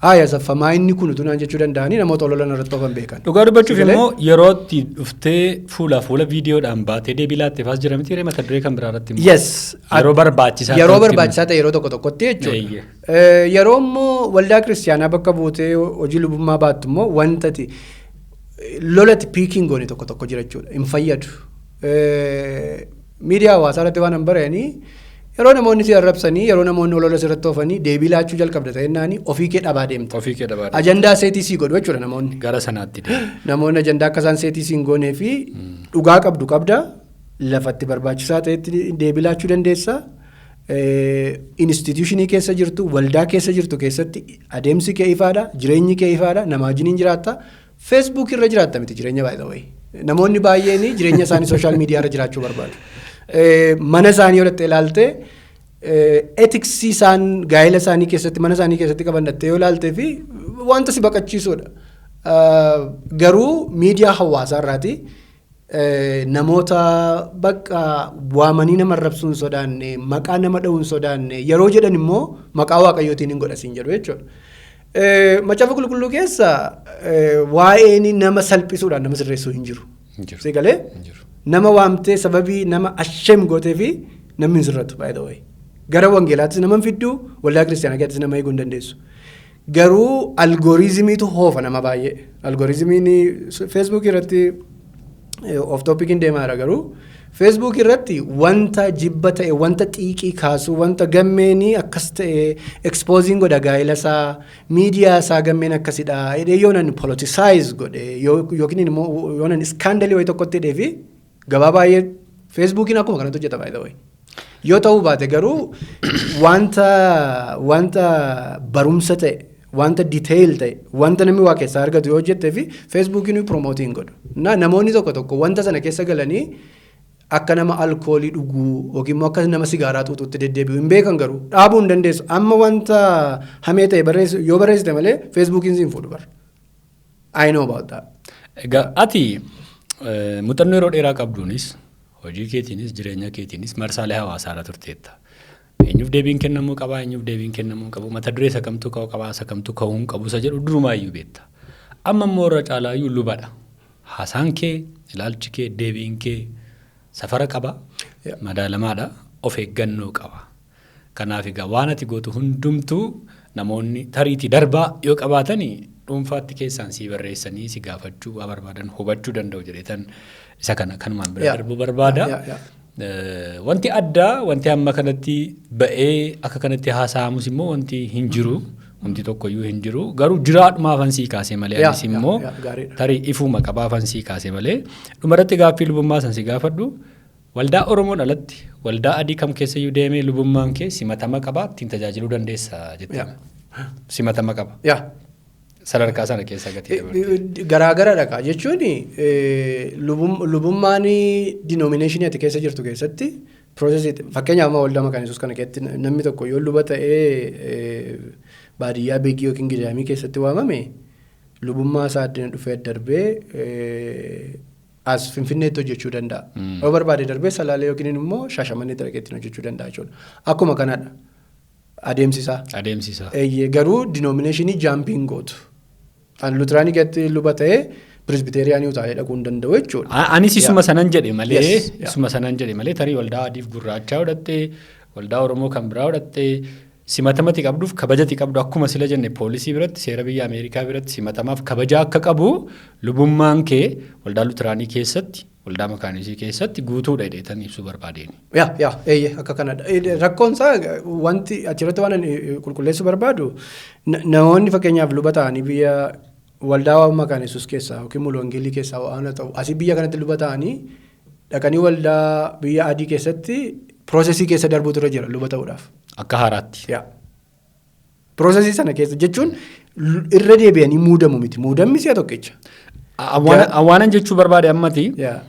Haaya, saffamaa inni kun utuu naan jechuu danda'anii namoota ololan irratti oofan beekan. Dhugaa dubbachuuf Sigalee? immoo yeroo itti dhuftee fuulaa fuula viidiyoodhaan baatee deebii laattee faas jira miti mata duree kan biraa irratti immoo. Yes. Yeroo barbaachisaa Yeroo ta'utti. barbaachisaa ta'e yeroo tokko tokkotti jechuudha. Yeroo immoo waldaa kiristaanaa bakka buutee hojii lubummaa baattu immoo wanta ati lolatti piikiin goone tokko tokko jira jechuudha. Hin fayyadu. Miidiyaa hawaasaa irratti waan hin baranii, yeroo namoonni si arrabsanii, yeroo namoonni olola sirratti oofanii deebii laachuu jalqabda ta'ennaani ofii kee dhabaa deemta. Ofii kee dhabaa deemta. Ajandaa set sii godhu jechuudha namoonni. Gara sanaatti deema. Namoonni ajandaa akka isaan set sii hin goonee fi dhugaa qabdu qabda, lafatti barbaachisaa ta'etti deebii laachuu dandeessa. Institution keessa jirtu, waldaa keessa jirtu keessatti adeemsi kee ifaadha, jireenyi kee ifaadha, nama wajjiniin jiraatta. Facebook irra jiraatta miti jireenya baay'ee wayi. Namoonni baay'een jireenya isaanii social media irra jiraachuu barbaadu. Mana isaanii yoo dhattee ilaalte, ethics isaan gaa'ela isaanii keessatti, mana isaanii keessatti qaban dhattee yoo ilaaltee fi wanta si baqachiisudha. Garuu miidiyaa hawaasaa irraati namoota bakka waamanii nama arrabsuu hin sodaanne, maqaa nama dha'uu hin sodaanne, yeroo jedhan immoo maqaa Waaqayyootiin hin godhasiin jedhu jechuudha. Macaafa Qulqulluu keessa waa'een nama salphisuudhaan nama sirreessuu hin jiru. Hin jiru. Si galee? Hin jiru. Nama waamtee sababii nama asheem gootee fi namni hin sirratu, by the way. Gara wangeelaattis nama hin fidduu, waldaa kiristaanaa keessattis nama eeguu hin dandeessu. Garuu algorithmiitu hoofa nama baay'ee. Algorithmiin Facebook irratti, off topic deemaa jira, garuu Facebook irratti wanta jibba ta'e, wanta xiiqii kaasu, wanta gammeenii akkas ta'e exposing godha, gaa'ela isaa, miidiyaa isaa, gammeen akkasidha jedhee yoo nan politicize godhe yookiin immoo yoo nan scandal wayii tokkotti hidhee fi gabaa baay'ee Facebookiin akkuma kanatti hojjeta, by the way. Yoo ta'uu baate garuu wanta barumsa ta'e, wanta detail ta'e, wanta namni waa keessaa argatu yoo hojjettee fi Facebookiin promote hin godhu. Namoonni tokko tokko wanta sana keessa galanii akka nama alkoolii dhuguu yookiin immoo akka nama sigaaraa xuuxuutti deddeebi'u hin beekan, garuu dhaabuu hin dandeessu. Amma wanta hamee ta'e yoo barreessite malee Facebookiin siin fuudhu bara. I know about that. Egaa ati muuxannoo yeroo dheeraa qabduunis, hojii keetiinis, jireenya keetiinis marsaalee hawaasaa irra turteetta. Eenyuuf deebiin kennamuu qabaa, eenyuuf deebiin kennamuu qabu, mata duree isa kamtuu ka'uu qabaa, isa kamtuu ka'uu hin qabu isa jedhu durumaayyuu beekta. Amma immoo irra caalaayyuu lubadha. Haasaan kee, ilaalchi kee, deebiin kee safara qaba, madaalamaadha, of eeggannoo qaba. Kanaaf egaa waan ati gootu hundumtuu namoonni tariitii darbaa yoo qabaatanii dhuunfaatti keessaan sii barreessanii si gaafachuu waa barbaadan hubachuu danda'u jedheetan isa kana kanumaan bira darbuu barbaada. Wanti addaa, wanti amma kanatti ba'ee akka kanatti haasa'amus immoo wanti hin jiru. Wanti tokkoyyuu hin jiru. Garuu jiraadhumaafan sii kaasee malee anis immoo tarii ifuma qabaafan sii kaasee malee, dhumarratti gaaffii lubummaa san si gaafadhu. Waldaa Oromoon alatti waldaa adii kam keessayyuu deemee lubummaan kee simatama qaba, ittiin tajaajiluu dandeessa jettee. Simatama qaba. Yaa. Sadarkaa sana keessa gatii dabarte. Garaagaradha kaa jechuun lubummaan denomination ati keessa jirtu keessatti process, fakkeenyaaf amma waldaa Maqaan Yesuus kana keessatti namni tokko yoo luba ta'ee baadiyyaa Beekii yookiin Gidaamii keessatti waamame, lubummaa isaa addina dhufee darbee as Finfinneetti hojjechuu danda'a. Yoo barbaade darbee Salaalee yookiin immoo Shaashamanneetti dhaqee ittiin hojjechuu danda'a jechuudha. Akkuma kanadha adeemsisaa. Adeemsisaa. Eeyyee, garuu denomination jump gootu. An Luteraanii keessatti luba ta'ee Presbyterian utaalee dhaquu hin danda'u jechuudha. Anis isuma sanan jedhe malee, isuma sanan jedhe malee, tarii waldaa adiif gurraachaa godhattee, waldaa Oromoo kan biraa godhattee, simatamati qabduuf kabajati qabdu, akkuma sila jenne poolisii biratti, seera biyya Ameerikaa biratti simatamaaf kabaja akka qabu, lubummaan kee waldaa Luteraanii keessatti, waldaa Makaanisii keessatti guutuudha jedheetan ibsuu barbaadeen. Yaa, eeyyee, akka kanadha. Rakkoon isaa wanti achirratti waan ani qulqulleessuu barbaadu, namoonni fakkeenyaaf luba ta'anii biyya waldaa Maqaan Yesuus keessaa yookiin Mulu Wangeelii keessaa waan ta'u asii biyya kanatti luba ta'anii dhaqanii waldaa biyya adii keessatti process keessa darbuutu irra jira luba ta'uudhaaf. Akka haaraatti. Yaa. Process sana keessa jechuun irra deebi'anii muudamu miti. Muudamni si'a tokkicha. Awwaanan jechuu barbaade ammati Yaa.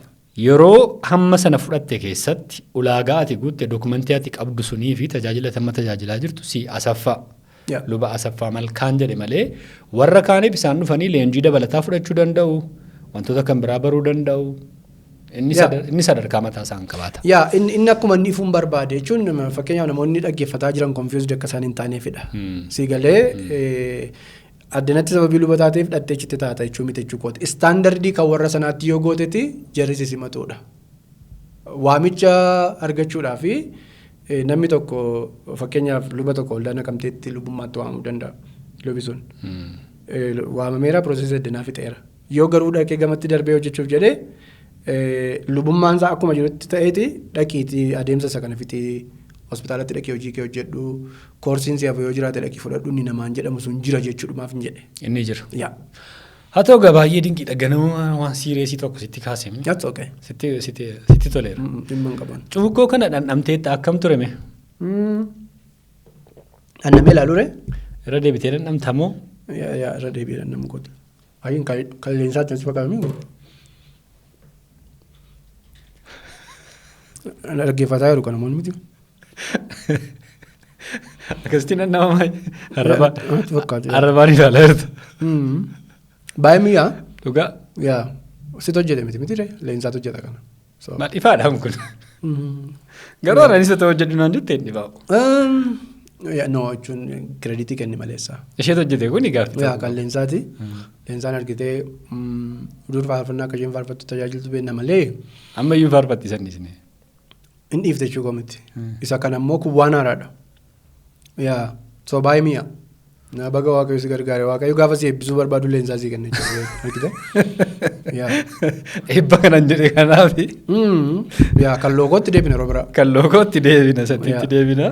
yeroo hamma sana fudhatte keessatti ulaagaa ati guutte, document ati qabdu sunii fi tajaajila amma tajaajilaa jirtu si Asaffaa. Yaa. Luba Asaffaa Malkaan jedhe malee warra kaaniif isaan dhufanii leenjii dabalataa fudhachuu danda'u, wantoota kan biraa baruu danda'u. Inni inni sadarkaa mataa isaan qabaata. Yaa, inni akkuma inni ifuun barbaade jechuun fakkeenyaaf namoonni dhaggeeffataa jiran confused akka isaan hin taaneefidha. Si galee? Addanatti sababii luba taateef dhattee achitti taata jechuu miti jechuu kooti. Standardii kan warra sanaatti yoo gootetti jarri si simatuudha. Waamicha argachuudhaa fi namni tokko, fakkeenyaaf luba tokko waldaa Naqamteetti lubummaatti waamamuu danda'a. Lubi sun. Waamameera, processii addanaa fixeera. Yoo garuu dhaqee gamatti darbee hojjechuuf jedhee, lubummaan isaa akkuma jirutti ta'eeti, dhaqiitii adeemsa isa kana fixii, hospitaalatti dhaqii hojii kee hojjedhu, koorsiin si hafu yoo jiraate dhaqii fudhadhu inni namaan jedhamu sun jira jechuudhumaaf hin jedhe. Inni jira. Yaa. Haa ta'u egaa, baay'ee dinqiidha. Ganama waan seriousii tokko sitti kaasee. That's okay. Sitti toleera. Dhimma hin qaban. Cuukkoo kana dhandhamteetta, akkam ture mee? Dhandhamee ilaaluu ree? Irra deebitee dhandhamtamoo? Yaa, irra deebi'ee dhandhamu kooti. Ayyiin kan leensaatti natti fakkaatu. Dhaggeeffataa jiru kan namoonni miti. Akkasitti dhandhamamaa? Natti fakkaata. Arrabaan ilaalaa jirta. Baay'ee mi'aa. Dhugaa. Yaa, sitti hojjete miti miti ree, leensaatu hojjeta kana. So. Maal ifaadhaan kun? Garuu har'aan isa ta'u hojjedhu naan jette hin dhibaa'u. Yaa, no jechuun creditii kenni maleessa. Isheetu hojjete kun gaaffii. Yaa, kan leensaati. Leensaan argitee dur faarfannaa akka isheen faarfattu tajaajiltu beekna malee. Amma iyyuu faarfatti sannisne. Hin dhiifte jechuu koo miti. Isa kana immoo kun waan haaraadha. Yaa, so baay'ee mi'a. Na baga Waaqayyo si gargaare. Waaqayyo gaafa si eebbisuu barbaadu leensaa si kenna jechuudha. Argite? Yaa. Eebba kanan jedhe kanaafi. Yaa, kan loogootti deebina yeroo biraa. Kan loogootti deebina, satiitti deebina.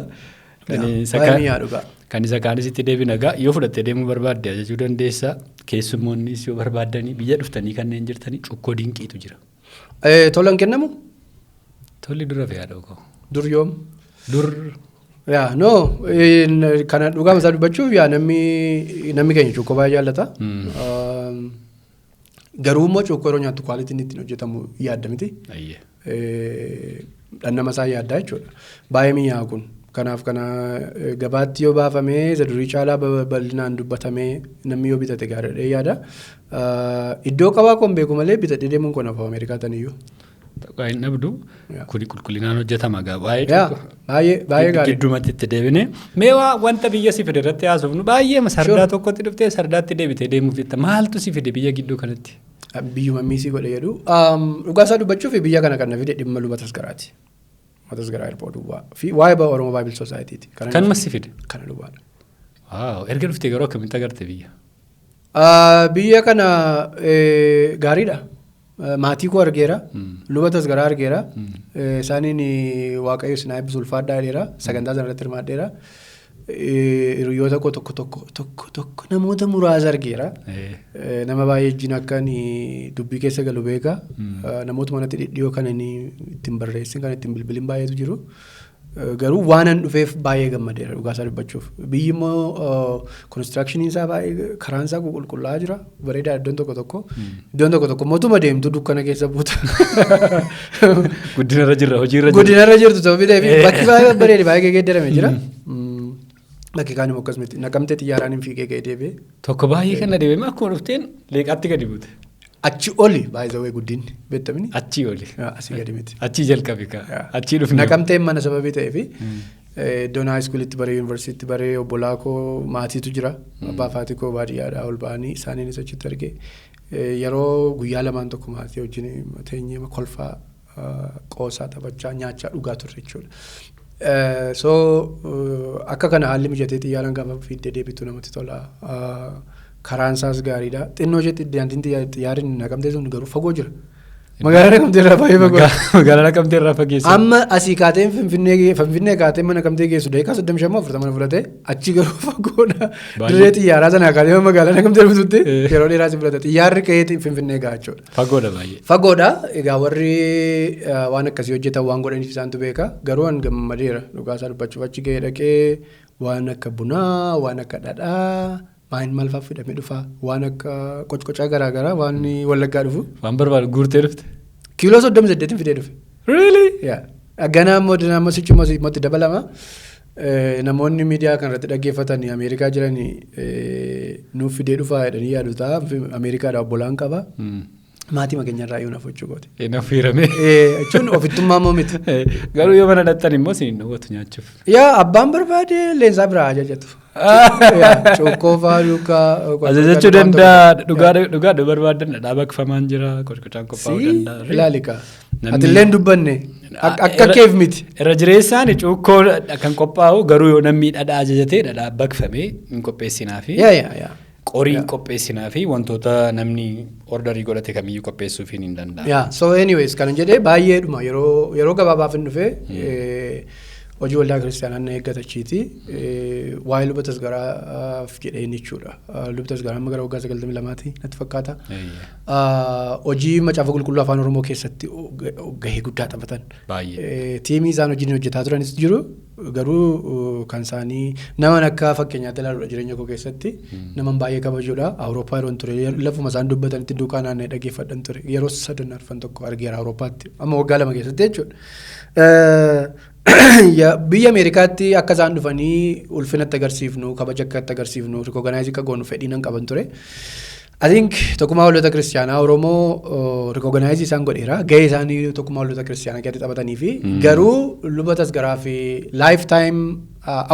Kan isa Baay'ee mi'aa dhugaa. Kan isa kaanis itti deebina gaa, yoo fudhattee deemuu barbaadde ajajuu dandeessa. Keessummoonnis yoo barbaaddanii biyya dhuftanii kanneen jirtanii, cuukkoo dinqiitu jira. Tola hin kennamu? Tolli dura fe'aa dhokoo. Dur yoom? Dur. Yaa, no, kana dhugaa isaa dubbachuuf, yaa, namni keenya cuukkoo baay'ee jaallata. Garuu immoo cuukkoo yeroo nyaattu qualityn ittiin hojjetamu yaadda miti. Dhandhama isaa yaaddaa jechuudha. Baay'ee mi'aawa kun. Kanaaf kana gabaatti yoo baafamee, isa durii caalaa bal'inaan dubbatamee, namni yoo bitate gaariidha yaada. Iddoo qabaa koon beeku malee bitadhee deemuun kun hafa Ameerikaa taniyyuu. Tuqaa hin dhabdu. Kuni qulqullinaan hojjetama gaa baay'ee. Yaa, baay'ee baay'ee gaarii. Giddumatti itti deebine. Mee waa wanta biyya si fide irratti haasofnu baay'ee sardaa tokkotti dhuftee sardaatti deebitee deemuuf jetta. Maaltu si fide biyya gidduu kanatti? Biyyuma miisii godhe jedhu. Dhugaa isaa dubbachuuf, biyya kana kan na fide dhimma luba Tasgaraati. Tasgaraa Hirphoo duwwaa fi waa'ee Oromoo Bible Societyti. Kanuma si fide? Kana duwwaadha. Wow, erga dhuftee garuu akkamitti agarte biyya? Biyya kana gaariidha. Maatii koo argeera. Luba Tasgaraa argeera. Isaaniin Waaqayyo isin haa eebbisu, ulfaadhaa jedheera. Sagantaa sana irratti hirmaadheera. Hiriyoota koo tokko tokko tokko tokko, namoota muraasa argeera. Nama baay'ee wajjin akka inni dubbii keessa galu beeka. Namoota manatti dhidhiyoo kan inni ittiin barreessin, kan ittiin bilbilin baay'eetu jiru. Garuu waan an dhufeef baay'ee gammadeera dhugaa isaa dubbachuuf. Biyyi immoo constructioniin isaa baay'ee, karaan isaa qulqullaa'aa jira. Bareedaa iddoon tokko tokko. Iddoon tokko tokko mootummaa deemtu dukkana keessa buuta. Guddinarra jirra, hojiirra jirra. Guddinarra jirtu ta'uu fidee fi bakki baay'ee babbareede, baay'ee geeddarame jira. Bakki kaan immoo akkasumatti Naqamtee xiyyaaraan hin fiigee ga'ee deebi'ee. Tokko baay'ee kan na deebi'e, akkuma dhufteen Leeqaatti gadi buute. Achi oli baay'ee guddinni beektamini. Achii oli. Asii gadi miti. Achii jalqabe kaa. Achii dhufne. Naqamteen mana sababii ta'eefi iddoon high schoolitti baree, yuunivarsiitii baree, obbolaa koo maatiitu jira. Abbaa fi haati koo baadiyyaadhaa ol ba'anii isaaniinis achitti argee, yeroo guyyaa lamaan tokko maatii wajjin teenyee kolfaa, qoosaa, taphachaa, nyaachaa, dhugaa turre jechuudha. So akka kana haalli mijatee xiyyaaraan gaafa fiiddee deebitu namatti tola. Karaan isaas gaariidha. Xinnoo isheetti daandiin xiyyaarri Naqamtee sun garuu fagoo jira. Magaalaa Naqamtee irraa baay'ee fagoo. Magaalaa Naqamtee irraa fageessa. Amma asii kaateen Finfinnee kaateen mana Naqamtee geessu daqiiqaa 35 40 fudhate, achi garuu fagoodha. Dirree xiyyaaraa sanaa kaatee magaalaa Naqamtee dhuftutti yeroo dheeraa si fudhata. Xiyyaarri ka'ee Finfinnee gaha jechuudha. Fagoodha baay'ee. Fagoodha. Egaa warri waan akkasii hojjetan waan godhaniif isaantu beeka. Garuu an gammadeera dhugaa isaa dubbachuuf, achi gahee dhaqee waan akka bunaa, waan akka dhadhaa, maal maal fa'aa fidhamee dhufa, waan akka qocqocaa garaagaraa, waan Wallaggaa dhufu. Waan barbaadu guurtee dhufte. Kiiloo 38 fidee dhufe. Really? Yaa. Ganaa immoo immoo sichi immoo itti dabalama. Namoonni miidiyaa kanarratti dhaggeeffatan Ameerikaa jiran nuuf fidee dhufaa jedhanii yaadu ta'a. Ameerikaadhaa obbolaan qaba. Maatii keenyarraa iyyuu naaf gochuu gooti. Naaf hiirame. Jechuun ofittummaa immoo miti. Garuu yoo mana dhattan immoo isin hin dhowwatu nyaachuuf. Yaa, abbaan barbaade leensaa biraa ajajatu. Cuukkoo fa'aa duukaa. Ajajachuu danda'a. Dhugaa dhugaa barbaadan dhadhaa baqfamaan jira. Qorqocaan qophaa'uu danda'a. Ilaali kaa. Atillee hin dubbanne. Akka keef miti. Irra jireessaan cuukkoo kan qophaa'u, garuu yoo namni dhadhaa ajajatee dhadhaa baqfamee hin qopheessinaa fi Yaa yaa yaa. qorii qopheessinaa fi wantoota namni order godhate kamiyyuu qopheessuuf hin danda'a. Yaa, so anyways, kana jedhee baay'eedhuma yeroo gabaabaaf hin dhufee hojii waldaa kiristaanaa na eeggatachiiti. Waa'ee luba Tasgaraaf jedheen jechuudha. Luba Tasgaraa amma gara waggaa 92ti natti fakkaata. Hojii Macaafa Qulqulluu Afaan Oromoo keessatti gahee guddaa taphatan. Team isaan hojiin hojjetaa turanis jiru. Garuu kan isaanii naman akka fakkeenyaatti ilaaluudha jireenya koo keessatti. Naman baay'ee kabajuudha. Awurooppaa yeroon ture lafuma isaan dubbatanitti duukaa naanna'ee dhaggeeffadhan ture. Yeroo sadan arfan tokko argeera Awurooppaatti. Amma waggaa 2 keessatti jechuudha. Biyya Ameerikaatti akka isaan dhufanii ulfinatti agarsiifnu, kabaja akka itti agarsiifnu, recognize akka goonu fedhii nan qaban ture. I think Tokkummaa Waldoota Kiristaanaa Oromoo recognize isaan godheera. Gahee isaanii Tokkummaa Waldoota Kiristaanaa keessatti taphatanii fi garuu luba Tasgaraa fi lifetime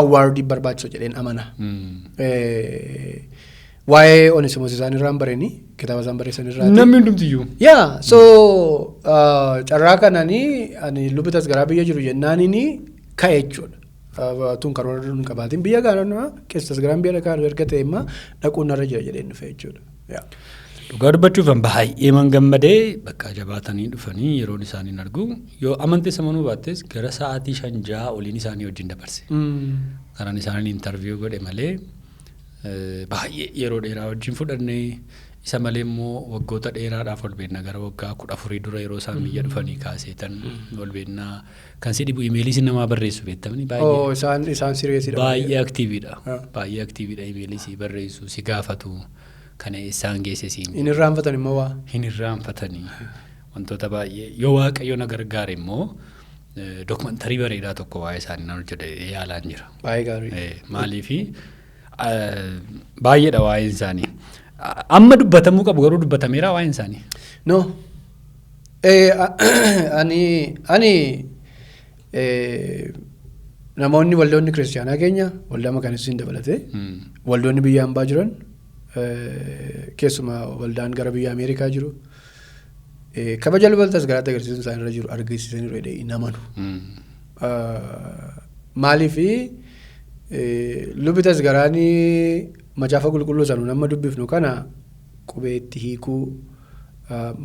award barbaachisu jedheen amana. Waa'ee Onesimos isaan irraan bareeni, kitaaba isaan barreessan irraati. Namni hundumtiyyuu. Yaa, so carraa kananii ani lubi Tasgaraa biyya jiru jennaanini ka'e jechuudha. Tun karoora hin qabaatin biyya gaara keessa Tasgaraan biyya dhaqaa erga ta'e immoo dhaquun narra jira jedheen dhufe jechuudha. Dhugaa dubbachuuf baay'ee man gammadee, bakka jabaatanii dhufanii yeroon isaanii argu, yoo amantii samanuu baattes gara sa'aatii 5-6 oliin isaanii wajjin dabarse. Karaan isaanii interview godhe malee baay'ee yeroo dheeraa wajjin fudhannee, isa malee immoo waggoota dheeraadhaaf ol beennaa, gara waggaa 14 dura yeroo isaan biyya dhufanii kaaseetan ol beennaa. Kan si dhibu email namaa barreessu beektamni baay'ee. Oh, isaan seriousiidha. Baay'ee activeiidha. Baay'ee activeiidha, email si barreessu, si gaafatu, kana eessaan geesse siin. Hin irraanfatan immoo waa. Hin irraanfatanii wantoota baay'ee. Yoo Waaqayyo na gargaare immoo documentary bareedaa tokko waa'ee isaanii nan hojjedha yaalaan jira. Baay'ee gaarii. Maaliifi baay'eedha waa'een isaanii. Amma dubbatamuu qabu garuu dubbatameera waa'een isaanii. No. Ani namoonni waldoonni kiristaanaa keenya, waldaa Makaanisiin dabalatee, waldoonni biyya hambaa jiran, keessumaa waldaan gara biyya Ameerikaa jiru, kabaja luba Tasgaraatti agarsiisuun isaan irra jiru argisiisaniiru jedhee hin amanu. Maaliifi lubi Tasgaraanii Macaafa Qulqulluu sanuu nama dubbifnu kana qubeetti hiikuu,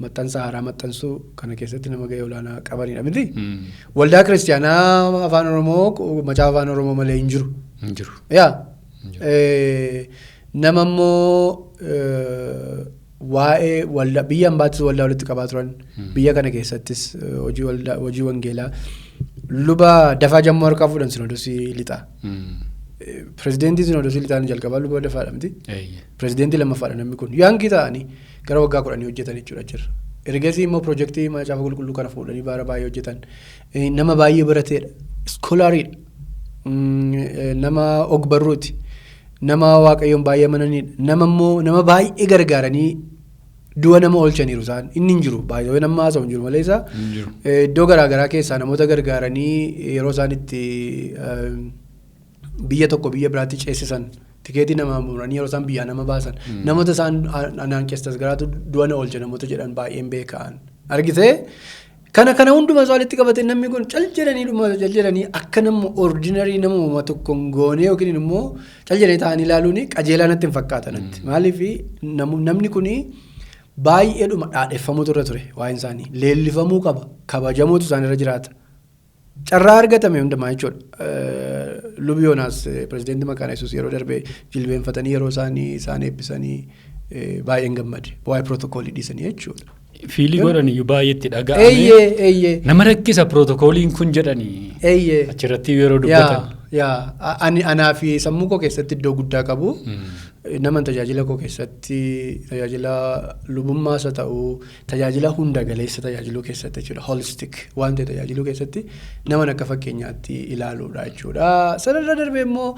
maxxansa haaraa maxxansuu kana keessatti nama gahee olaanaa qabanidha miti. Waldaa kiristaanaa Afaan Oromoo Macaafa Afaan Oromoo malee hin jiru. Hin jiru. Yaa, nama immoo waa'ee waldaa biyya hambaattis waldaa walitti qabaa turan, biyya kana keessattis hojii waldaa, hojii wangeelaa, luba Dafaa Jammoo harkaa fuudhan Sinoodosii Lixaa. Pirezidentii Sinoodosii Lixaan jalqabaa luba Dafaadha miti. Pirezidentii lammaffaadha namni kun. Young ta'anii gara waggaa 10 hojjetan jechuudha jira. Ergasii immoo piroojeektii Macaafa Qulqulluu kana fuudhanii bara baay'ee hojjetan. Nama baay'ee barateedha. Scholariidha. Nama ogbarruuti. Nama Waaqayyoon baay'ee amananiidha. Nama immoo nama baay'ee gargaaranii du'a nama oolchaniiru isaan. Inni hin jiru. Baay'ee nama haasa'u hin jiru malee isaa. Iddoo garaagaraa keessaa namoota gargaaranii yeroo isaan itti biyya tokko biyya biraatti ceesisan, tikeetii namaa muranii yeroo isaan biyyaa nama baasan, namoota isaan anaan keessa Tasgaraatu du'a na oolche namoota jedhan baay'een beekan. Argitee, kana hundumaa isaa walitti qabate namni kun cal jedhanii dhuma cal jedhanii akka nama ordinary nama tokko hin goone yookiin immoo cal jedhanii taa'anii ilaaluun qajeelaa natti hin fakkaatan. Maaliif namni kuni baay'eedhuma dhaadheffamuutu irra ture, waa'een isaanii leellifamuu qaba, kabajamuutu isaan irra jiraata. Carraa argatame hundumaa jechuudha. Lubi Yoonaas, pirezidaantii Makaana Yesuus, yeroo darbe jilbeenfatanii yeroo isaanii isaan eebbisanii baay'een gammade. Waa'ee pirootokoolii dhiisanii jechuudha. Feel godhan iyyuu baay'eetti dhaga'ame. Eeyyee eeyyee. Nama rakkisa pirootokooliin kun jedhanii. Achirratti yeroo dubbatan. Yaa, ani anaa fi sammuu koo keessatti iddoo guddaa qabu. Naman tajaajila koo keessatti, tajaajila lubummaas haa ta'u, tajaajila hunda galeessa tajaajiluu keessatti jechuudha, holistic waan ta'e tajaajiluu keessatti naman akka fakkeenyaatti ilaaluudha jechuudha. Sanarra darbee immoo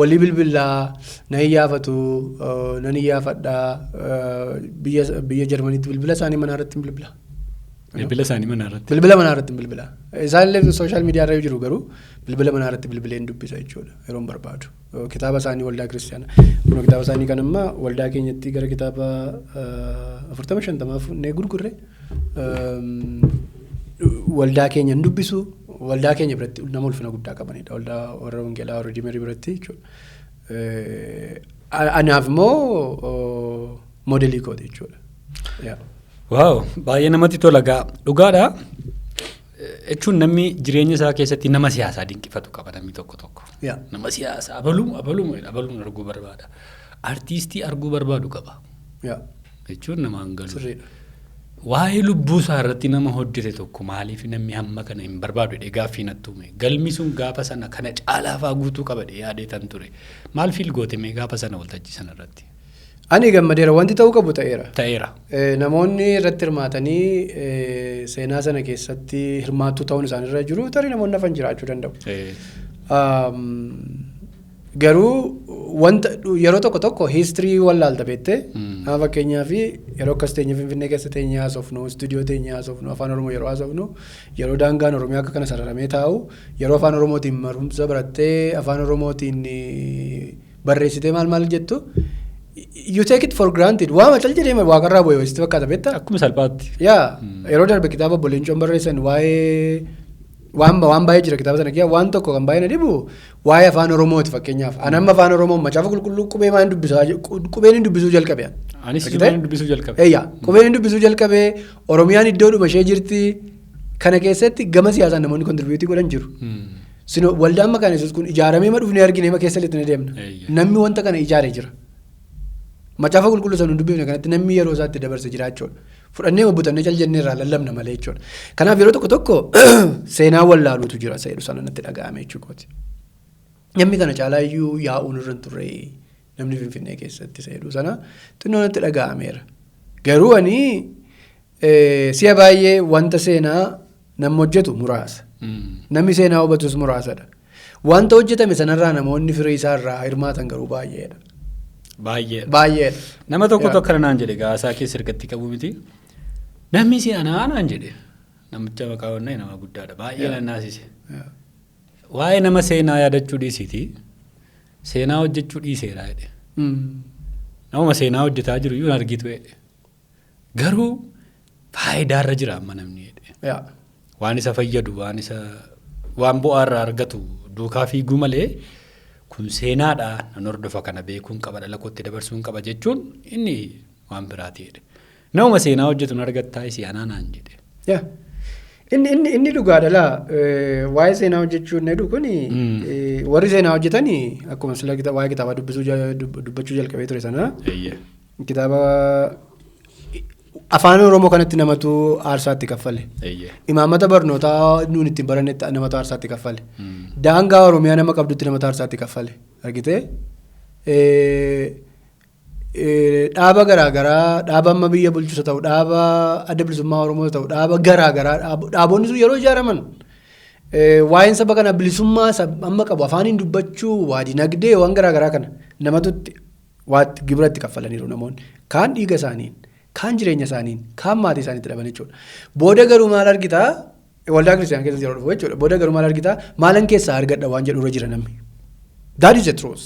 walii bilbilaa na iyyaafatu, nan iyyaafadhaa. Biyya Jarmaniitti bilbila isaanii manaa irratti hin bilbila. Bilbila isaanii manaa irratti. Bilbila manaa irratti hin bilbila. Isaan illee social media irra jiru, garuu bilbila manaa irratti bilbilee hin dubbisa jechuudha yeroo hin barbaadu. Kitaaba isaanii waldaa kiristaanaa. Kun kitaaba isaanii kan amma waldaa keenyatti gara kitaaba 40-50 fuudhnee gurgurre, waldaa keenya hin dubbisu. Waldaa keenya biratti nama ulfina guddaa qabanidha. Waldaa warra Wangeelaa warra Redeemerii biratti jechuudha. Anaaf immoo moodelii kooti jechuudha. Wow, baay'ee namatti tola gaa, dhugaadha. Jechuun namni jireenya isaa keessatti nama siyaasaa dinqifatu qaba namni tokko tokko. Nama siyaasaa abaluu abaluu abaluun arguu barbaada. Artiistii arguu barbaadu qaba. Jechuun nama hangalu. Waa'ee lubbuu isaa irratti nama hojjete tokko maaliif namni hamma kana hin barbaadu jedhee gaaffii natti uume. Galmi sun gaafa sana kana caalaa fa'aa guutuu qaba jedhee yaadee tan ture. Maal feel goote mee gaafa sana waltajjii sana irratti? Ani gammadeera, wanti ta'uu qabu ta'eera. Ta'eera. Namoonni irratti hirmaatanii seenaa sana keessatti hirmaattuu ta'uun isaanirra jiru, tarii namoonni hafan jiraachuu danda'u. Garuu wanta yeroo tokko tokko history wallaalta beektee, nama fakkeenyaaf yeroo akkas teenye Finfinnee keessa teenyee haasofnu, istuudiyoo teenyee haasofnu, afaan Oromoo yeroo haasofnu, yeroo daangaan Oromiyaa akka kana sararamee taa'u, yeroo afaan Oromootiin barumsa barattee afaan Oromootiin barreessitee maal maal jettu, you take it for granted, waa macal jedhee waaqarraa bu'ee wasitti fakkaata beektaa? Akkuma salphaatti. Yaa, yeroo darbe kitaaba obbo Leencoon barreessan waa'ee waan baay'ee jira kitaaba sana keessa. Waan tokko kan baay'ee na dhibu waa'ee afaan Oromooti fakkeenyaaf. Ani amma afaan Oromoo macaafa qulqulluu qubee maan dubbisaa, qubeen hin dubbisuu jalqabe. Anis qubeen dubbisuu jalqabe. Eeyyaa, qubeen hin dubbisuu jalqabe. Oromiyaan iddoodhuma ishee jirti. Kana keessatti gama siyaasaan namoonni contribute godhan jiru. Sino waldaan maqaan Yesuus kun ijaaramee ma dhufnee argine ma keessa lixnee deemna. Namni wanta kana ijaaree jira. Macaafa qulqulluu sana dubbifne kanatti namni yeroo isaatti dabarse jira jechuudha. Fudhannee butannee cal jennee irraa lallabna malee jechuudha. Kanaaf yeroo tokko tokko seenaa wallaaluutu jira seedhu sana natti dhaga'ame jechuudha. Namni kana caalaa iyyuu yaa'uun irra hin turre namni Finfinnee keessatti seedhu sana xinnoo natti dhaga'ameera. Garuu ani si'a baay'ee wanta seenaa namni hojjetu muraasa. Namni seenaa hubatus muraasadha. Wanta hojjetame sanarraa namoonni firii isaarraa hirmaatan garuu baay'eedha. Baay'eedha. Baay'eedha. Nama tokkotu akkana naan jedhe, gaasaa keessa ergatti qabu miti. Namni seenaa naan jedhe. Namicha maqaa onnee nama guddaadha. Baay'ee na naasise. Waa'ee nama seenaa yaadachuu dhiisiiti. Seenaa hojjechuu dhiiseera jedhe. Namuma seenaa hojjetaa jiru iyyuu hin argitu jedhe. Garuu faayidaarra jira amma namni jedhe. Waan isa fayyadu, waan isa waan bu'aarraa argatu duukaa fiiguu malee, kun seenaadha nan hordofa, kana beekuun qaba, dhala kootti dabarsuun qaba jechuun inni waan biraati jedhe. Namuma seenaa hojjetu hin argattaa isii anaa naan jedhe. Yaa. Inni dhugaadha laa, waa'ee seenaa hojjechuu inni jedhu kuni, warri seenaa hojjetanii akkuma sila waa'ee kitaabaa dubbisuu dubbachuu jalqabee ture sana, kitaaba afaan Oromoo kanatti namatu aarsaatti kaffale. Imaammata barnootaa nuun ittiin barannetti namatu aarsaatti kaffale. Daangaa Oromiyaa nama qabdutti namatu aarsaatti kaffale. Argitee? Dhaaba garaagaraa, dhaaba amma biyya bulchus haa ta'u, dhaaba adda bilisummaa Oromoo haa ta'u, dhaaba garaagaraa, dhaabonni sun yeroo ijaaraman waa'een saba kana bilisummaa amma qabu afaaniin dubbachuu, waa dinagdee, waan garaagaraa kana namatu waatti gibira itti kaffalaniiru namoonni. Kaan dhiiga isaaniin, kaan jireenya isaaniin, kaan maatii isaaniitti dhaban jechuudha. Booda garuu maal argitaa? Waldaa kiristaanaa keessatti yeroo dhufu jechuudha. Booda garuu maal argitaa? Maalan keessaa argadha waan jedhu irra jira namni. That is the truth.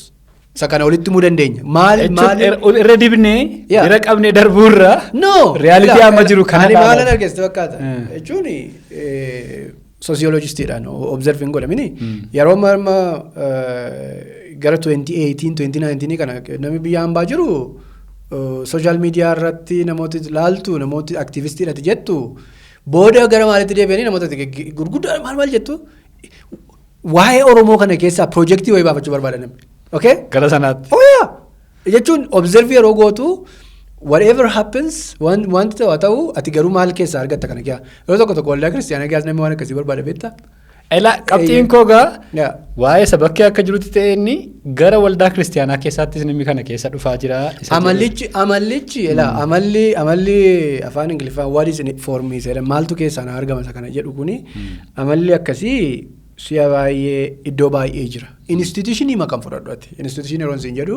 Isa kana walitti himuu dandeenya. Maal maal Irra dibnee bira qabnee darbuurra No. reality amma jiru kana Ani maalan dhaala. argeessitu fakkaata. Jechuun sociologistiidhaan observe hin godhamini. Yeroo amma gara 2018 2019 kana namni biyya hambaa jiru social media irratti namooti laaltu, namooti activistiidhati jettu, booda gara maalitti deebi'anii namoota gurguddaa maal maal jettu, waa'ee Oromoo kana keessaa piroojeektii wayii baafachuu barbaada namni. Okay? Gara sanaatti. Oh yeah! Jechuun observe yeroo gootu, whatever happens, wanti ta'u haa ta'u, ati garuu maal keessaa argatta kana kiyaa. Yeroo tokko tokko waldaa kiristaanaa keessa namni waan akkasii barbaada beektaa? Ila qabxiin koo gaa waa'ee isa bakkee akka jirutti ta'e, inni gara waldaa kiristiyaanaa keessaattis namni kana keessa dhufaa jira isa jedhu. Amallichi ila amalli afaan Ingiliffaan "what is in it for me" jedhan, maaltu keessaan argama isa kana jedhu kuni, amalli akkasii si'a baay'ee iddoo baay'ee jira. Institutionii maqaan fudhadhu ati. Institutionii yeroo isin jedhu,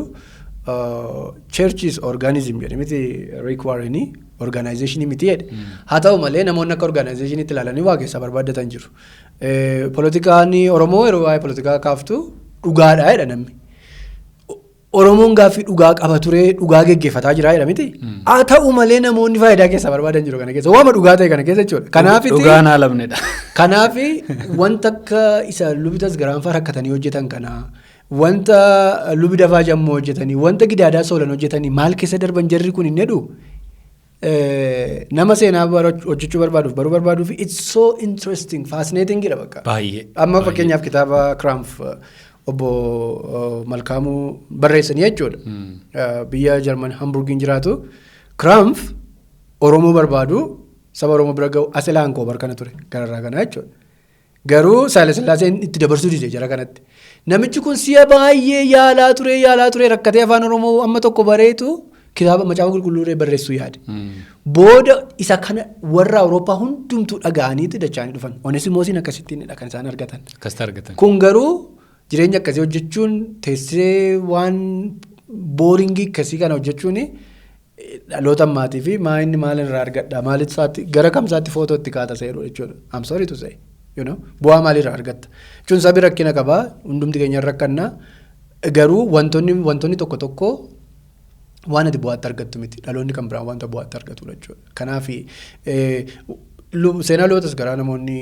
churches organism jedhe miti Rick Warren, organizationii miti jedhe. Haa ta'u malee namoonni akka organizationiitti ilaalanii waa keessaa barbaaddatan jiru. Poolitikaan Oromoo, yeroo waa'ee poolitikaa kaaftu, dhugaadha jedha namni. Oromoon gaaffii dhugaa qaba ture, dhugaa geggeeffataa jira jedha miti. Haa ta'u malee namoonni faayidaa keessaa barbaadan jiru kana keessa. Waama dhugaa ta'e kana keessa jechuudha. Kanaafiti Dhugaan haalamnedha. Kanaaf wanta akka isa lubi Tasgaraanfaa rakkatanii hojjetan kana, wanta lubi Dafaa Jammoo hojjetanii, wanta Gidaadaa Soolan hojjetanii, maal keessa darban jarri kun hin jedhu, nama seenaa hojjechuu barbaaduuf, baruu barbaaduuf, it's so interesting, fascinating dha bakka. Baay'ee. Amma fakkeenyaaf kitaaba Kiraamf obbo Malkaamuu barreessanii jechuudha. Biyya Jarman Hamburgiin jiraatu. Kiraamf Oromoo barbaadu, saba Oromoo bira ga'u Asilaan koo barkana ture gararraa kana jechuudha. Garuu Saayila Sillaaseen itti dabarsuu dide jara kanatti. Namichi kun si'a baay'ee yaalaa ture, yaalaa ture, rakkatee afaan Oromoo amma tokko bareetu kitaaba Macaafa Qulqulluu barreessuu yaade. Booda isa kana warra Awurooppaa hundumtuu dhaga'aniitti dacha'anii dhufan. Onesimoosiin akkasittiinidha kan isaan argatan. Akkasitti argatan. Kun garuu jireenya akkasii hojjechuun, teessee waan boringii akkasii kana hojjechuun, dhaloota ammaatii fi maa inni maal irraa argadha, maalitti isaatti gara kamsaatti footoo itti kaata seeruu jechuudha. I'm sorry to say. Bu'aa maalirraa argatta? Jechuun sabi rakkina qabaa, hundumti keenya rakkannaa, garuu wantoonni tokko tokko waan ati bu'aatti argattu miti, dhaloonni kan biraan wanta bu'aatti argatudha jechuudha. Kanaaf seenaa luba Tasgaraa namoonni,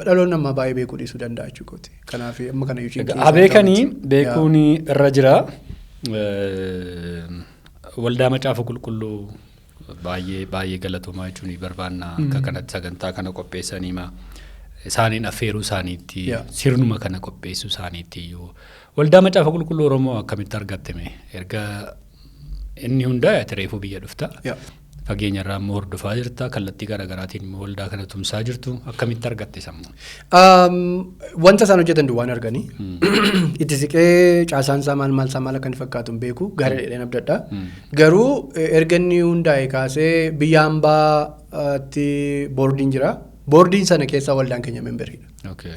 dhaloonni ammaa baay'ee beekuu dhiisuu danda'a jechuudha. Kanaaf amma kana iyyuu Haa beekanii, beekuun irra jira. Waldaa Macaafa Qulqulluu baay'ee baay'ee galatoomaa jechuun barbaanna, akka kanatti sagantaa kana qopheessanii isaaniin affeeruu isaaniitti, sirnuma kana qopheessuu isaaniitti iyyuu. Waldaa Macaafa Qulqulluu Oromoo akkamitti argattame? Erga inni hundaa'e ati reefuu biyya dhufta. Fageenya irraa immoo hordofaa jirta, kallattii garaagaraatiin immoo waldaa kana tumsaa jirtu, akkamitti argatte sammuu? Wanta isaan hojjetan duwwaan arganii itti siqee caasaan isaa maal maal isaa maal akka inni fakkaatu hin beeku, gaarii dheedheen abdadha. Garuu erga inni hundaa'e kaasee biyya hambaatti boordiin jira. Boordiin sana keessa waldaan keenya memberiidha.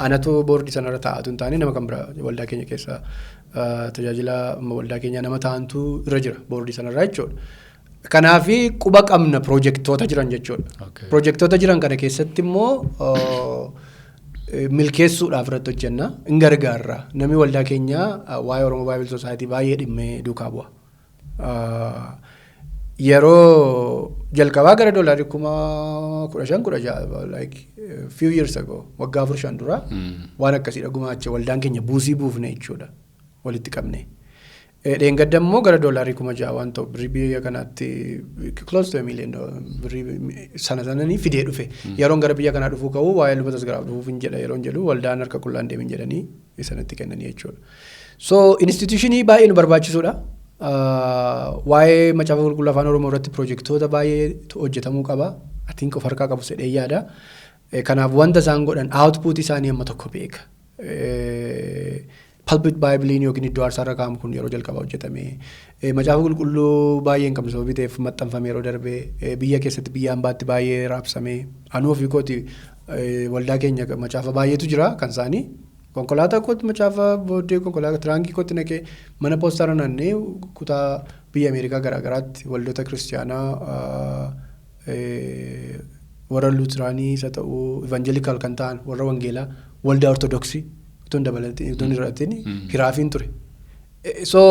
Anatu boordii sanarra taa'atu hin taane, nama kan biraa waldaa keenya keessa tajaajila waldaa keenya nama ta'antu irra jira boordii sanarra jechuudha. Kanaafi quba qabna piroojektota jiran jechuudha. Piroojektota jiran kana keessatti immoo milkeessuudhaaf irratti hojjenna. Hin gargaarra. Namni waldaa keenyaa waa'ee Oromoo Bible Society baay'ee dhimmee duukaa bu'a. Yeroo jalqabaa gara doolarii 15,000, 16, like few years ago, waggaa 4-5 dura, waan akkasiidha gumaacha waldaan keenya buusii buufne jechuudha walitti qabne. Dheengadda immoo gara doolaarii 6,000 waan ta'u, birrii biyya kanaatti close to a million birrii sana sananii fidee dhufe. Yeroon gara biyya kanaa dhufuu ka'u, waa'ee luba Tasgaraaf dhufuuf hin jedha yeroon jedhu, waldaan harka qullaan deemin jedhanii sanatti kennanii jechuudha. So institutionii baay'ee nu barbaachisuudha. Waa'ee Macaafa Qulqulluu Afaan Oromoo irratti piroojektota baay'ee hojjetamuu qaba. Atiin of harkaa qabu sedhee yaada. Kanaaf wanta isaan godhan, output isaanii amma tokko beeka. Pulpit Bibleiin yookiin iddoo aarsaarra kaa'amu kun yeroo jalqabaa hojjetame. Macaafa Qulqulluu baay'ee hin qabne sababii ta'eef maxxanfame yeroo darbe, biyya keessatti, biyya hambaatti baay'ee raabsame. Anuu ofii kooti waldaa keenya macaafa baay'eetu jira kan isaanii. Konkolaataa kootti macaafa booddee konkolaataa trunkii kootti naqee mana poostaarra naannee kutaa biyya Ameerikaa garaagaraatti waldoota kiristiyaanaa, warra Luutiraanii isa ta'uu, Evangelical kan ta'an, warra Wangeelaa, waldaa Ortodoksii utuu hin dabalatiin, utuu hin hir'atin hiraafiin ture. So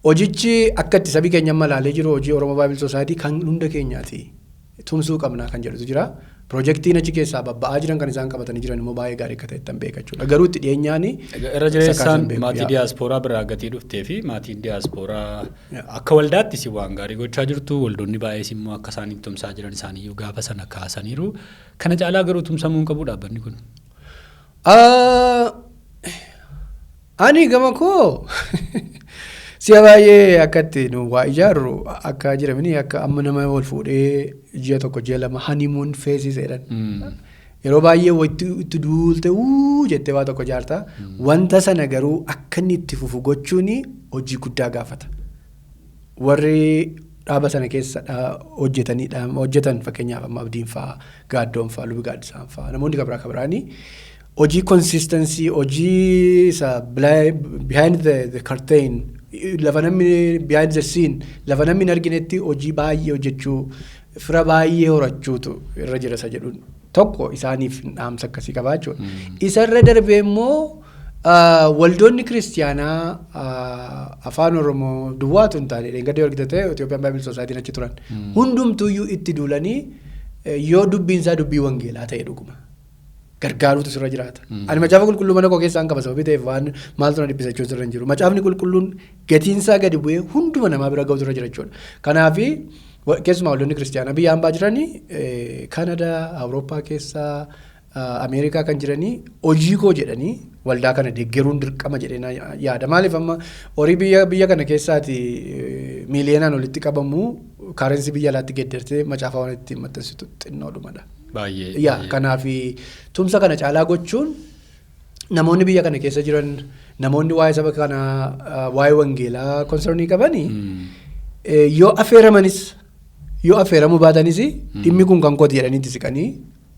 hojichi akka itti sabi keenya amma ilaalee jiru, hojii Oromoo Bible Society kan hunda keenyaati. Tumsuu qabna kan jedhutu jira. Piroojeektiin achi keessaa babba'aa jiran kan isaan qabatanii jiran immoo baay'ee gaarii akka ta'e ittan beeka jechuudha. Garuu itti dhiyeenyaan Irra jireessaan maatii diyaaspooraa biraa gatii dhuftee fi maatiin diyaaspooraa akka waldaatti si waan gaarii gochaa jirtu, waldoonni baay'ees immoo akka isaan tumsaa jiran isaaniiyyuu gaafa sana kaasaniiru. Kana caalaa garuu tumsamuu hin qabu dhaabbanni kun? Ani gama koo si'a baay'ee akka itti nu waa ijaarru akka jiramini, akka amma nama wal fuudhee ji'a 1, ji'a 2 honeymoon phase jedhan. Yeroo baay'ee itti duulte uu jettee waa tokko ijaarta. Wanta sana garuu akka inni itti fufu gochuun hojii guddaa gaafata. Warri dhaaba sana keessa hojjetan, fakkeenyaaf amma Abdiin fa'aa, Gaaddoon fa'aa, Lubi Gaaddisaan fa'aa, namoonni kabraa kabraanii hojii consistency, hojii isa behind the curtain, lafa namni, behind the scene, lafa namni hin arginetti hojii baay'ee hojjechuu, fira baay'ee horachuutu irra jira isa jedhuun tokko isaaniif dhaamsa akkasii qabaa jechuudha. Isarra darbee immoo waldoonni kiristiyaanaa afaan Oromoo duwwaatu hin taane, dheengadda yoo argite ta'e Ethiopian Bible Societyn achi turan. Hundumtuuyyuu itti duulanii yoo dubbiin isaa dubbii wangeelaa ta'e dhuguma gargaaruutu sirra jiraata. Ani macaafa qulqulluu mana koo keessaa hin qaba sababii ta'eef waan maaltu na dhibbisa jechuun sirra hin jiru. Macaafni qulqulluun gatiinsaa gadi bu'ee hunduma namaa bira ga'utu irra jira jechuudha. Kanaafi keessumaa waldoonni kiristiyaanaa biyya hambaa jiranii, Kanadaa, Awurooppaa keessaa, Ameerikaa kan jiranii, hojii koo jedhanii waldaa kana deeggaruun dirqama jedhee yaada. Maaliif amma horii biyya kana keessaati miiliyoonaan walitti qabamu currency biyya alaatti geeddartee macaafa waan ittiin maxxansitu xinnoodhumadha. Baay'ee. Yaa, kanaaf tumsa kana caalaa gochuun namoonni biyya kana keessa jiran, namoonni waa'ee saba kanaa, waa'ee wangeelaa concernii qabanii, yoo affeeramanis yoo affeeramuu baatanis, dhimmi kun kan kooti jedhanii itti siqanii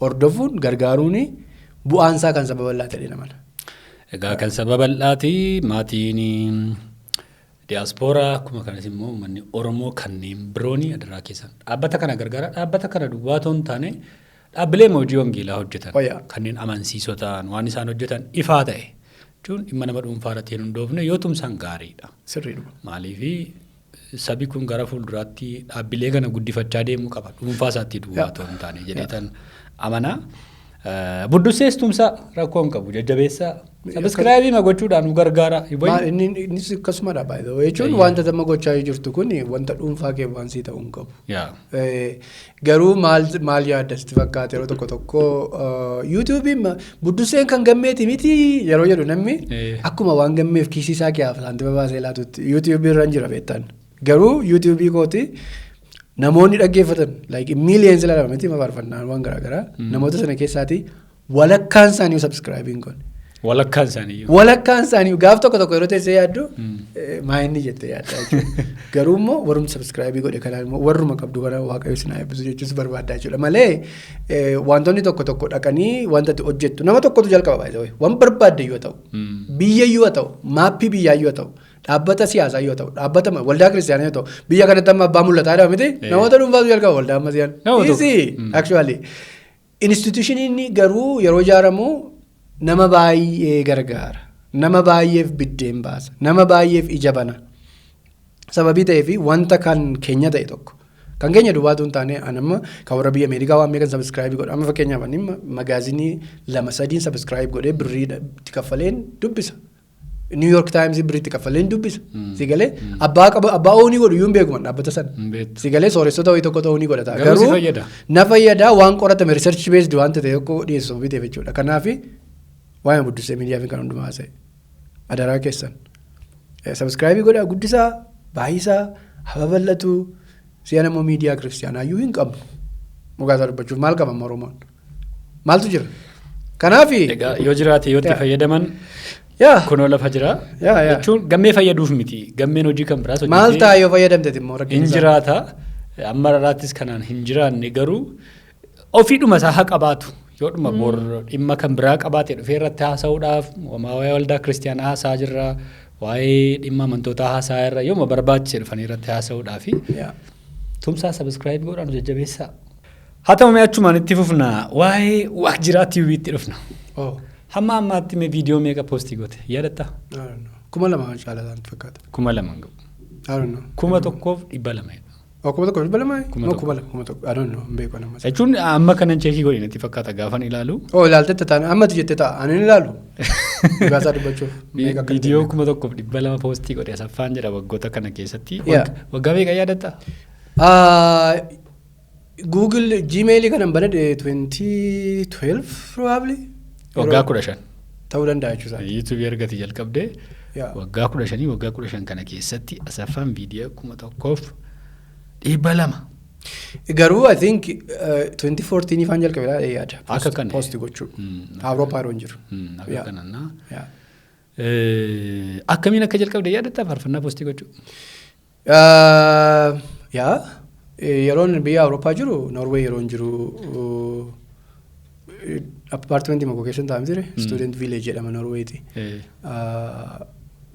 hordofuun gargaaruun bu'aansaa kan saba bal'aa ta'e namana. Egaa kan saba bal'aati, maatiin diyaaspooraa akkuma kanas immoo uummanni Oromoo kanneen biroon adaraa keessan dhaabbata kana gargaara. Dhaabbata kana duwwaa otoo hin taane dhaabbilee hojii wangeelaa hojjetan kanneen amansiisoo ta'an, waan isaan hojjetan ifaa ta'e jechuun dhimma nama dhuunfaa irratti hin hundoofne yoo tumsan gaariidha. Sirriidhuma. Maaliifi sabi kun gara fuulduraatti dhaabbilee kana guddifachaa deemuu qaba, dhuunfaa isaatti duwwaa otoo hin taane jedheetan amanaa. Buddussees tumsa rakkoo hin qabu, jajjabeessaa. Subscribe gochuudhaan nu gargaara. Maal innis akkasumadha baay'ee jechuun wanta amma gochaa jirtu kun wanta dhuunfaa kee waan sii ta'uu hin qabu. Garuu maal maal yaadda sitti fakkaata, yeroo tokko tokko YouTubeiin budduseen kan gammeeti miti yeroo jedhu namni akkuma waan gammeef kiisii isaa keef saantima baasee laatutti YouTubeii irra hin jira beektan. Garuu YouTubeii kooti namoonni dhaggeeffatan like millions ilaalama miti, faarfannaan waan garaagaraa, namoota sana keessaati walakkaan isaanii subscribe hin goone. Walakkaan isaanii. Walakkaan isaanii gaaf tokko tokko yeroo teessee yaaddu maa inni jettee yaadda jechuudha. Garuu immoo warruma subscribe godhe kanaan immoo warruma qabdu kana Waaqayyo sinaa eebbisu jechuus barbaaddaa jechuudha. Malee wantoonni tokko tokko dhaqanii wanta ati hojjettu nama tokkotu jalqaba baay'ee waan barbaadde yoo ta'u, biyya yoo ta'u, maappii biyyaa yoo ta'u, dhaabbata siyaasaa yoo ta'u, dhaabbata waldaa kiristaanaa yoo ta'u, biyya kanatti amma abbaa mul'ataa dha miti, namoota dhuunfaatu jalqaba waldaa amma si'an. Nama tokko. Easy actually. Institutioniin garuu yeroo ijaaramu nama baay'ee gargaara. Nama baay'eef biddeen baasa. Nama baay'eef ija bana. Sababii ta'eef wanta kan keenya ta'e tokko. Kan keenya duwwaatu hin taane, ani amma kan warra biyya Ameerikaa waan meeqan subscribe godha. Amma fakkeenyaaf ani magazinii lama sadiin subscribe godhee birrii itti kaffaleen dubbisa. New York Times birrii itti kaffaleen dubbisa. Si galee abbaa qaba, abbaa ownii godhu iyyuu hin beeku man dhaabbata sana. Hin beektu. Si galee sooressota wayii tokko ownii godhata. Garuu si fayyada. Na fayyada, waan qoratame, research based waan ta'e tokko dhiyeessu biteef jechuudha. Kanaaf waa'ee buddusee miidiyaa fi kan hundumaa haasa'e. Adaraa keessan. Subscribe godhaa, guddisaa, baay'isaa, haba bal'atu. Si'an immoo miidiyaa kiristiyaanaa iyyuu hin qabnu. Mugaasaa dubbachuuf maal qaba amma Oromoon? Maaltu jira? Kanaaf Egaa yoo jiraate, yoo itti fayyadaman kunoo lafa jira. Yaa, yaa. Jechuun gammee fayyaduuf miti. Gammeen hojii kan biraas Maal hojjetee ta'a yoo fayyadamte immoo rakkina hin isaa? jiraata. Amma raraattis kanaan hin jiraanne, garuu ofiidhuma isaa haa qabaatu. Yoodhuma bor dhimma kan biraa qabaate dhufee irratti haasa'uudhaaf, waa'ee waldaa kiristiyaanaa haasa'aa jirra. Waa'ee dhimma amantootaa haasa'aa irra yooma barbaachise dhufanii irratti haasa'uudhaafi tumsaa, subscribe godhaan jajjabeessaa. Haa ta'u, mee achumaan itti fufna, waa'ee Waaqjiraa TV'tti dhufna. Oh, Hamma ammaatti mee viidiyoo meeqa post goote yaadattaa? I don't know. 2000 caalataan fakkaata. 2000 hin ga'u. I don't know. 1200. Oh, 1200? Kuma No, tokko. 2000, 1000. I don't know. Hin beeku nama. Jechuun amma kanan check godhe natti fakkaata gaafan ilaalu. Oh, ilaaltetta taane ammati jette ta'a. Ani hin ilaalu. Dhugaasaa dubbachuuf. Meeqa akka Viidiyoo ta'e. 1200 post godhe Asaffaan jedha waggoota kana keessatti. Waggaa meeqa yaadatta? Ah, Google Gmail kanan banadhe 2012 probably. Waggaa 15. Ta'uu danda'a jechuudha. YouTubeii argate jalqabdee waggaa 15, waggaa 15 kana keessatti Asaffaan viidiyoo 1200. Garuu I think 2014 ifaan jalqabe yaada. Akka kana. Post gochuu. Awurooppaa yeroo hin jiru. Akka kanannaa. Akkamiin akka jalqabde yaadattaa faarfannaa post gochuu? Yaa, yeroon biyya Awurooppaa jiru, Norway yeroo hin jiru, apartmentii makoo keessa taa'ame ture, Student Village jedhama Norweeti.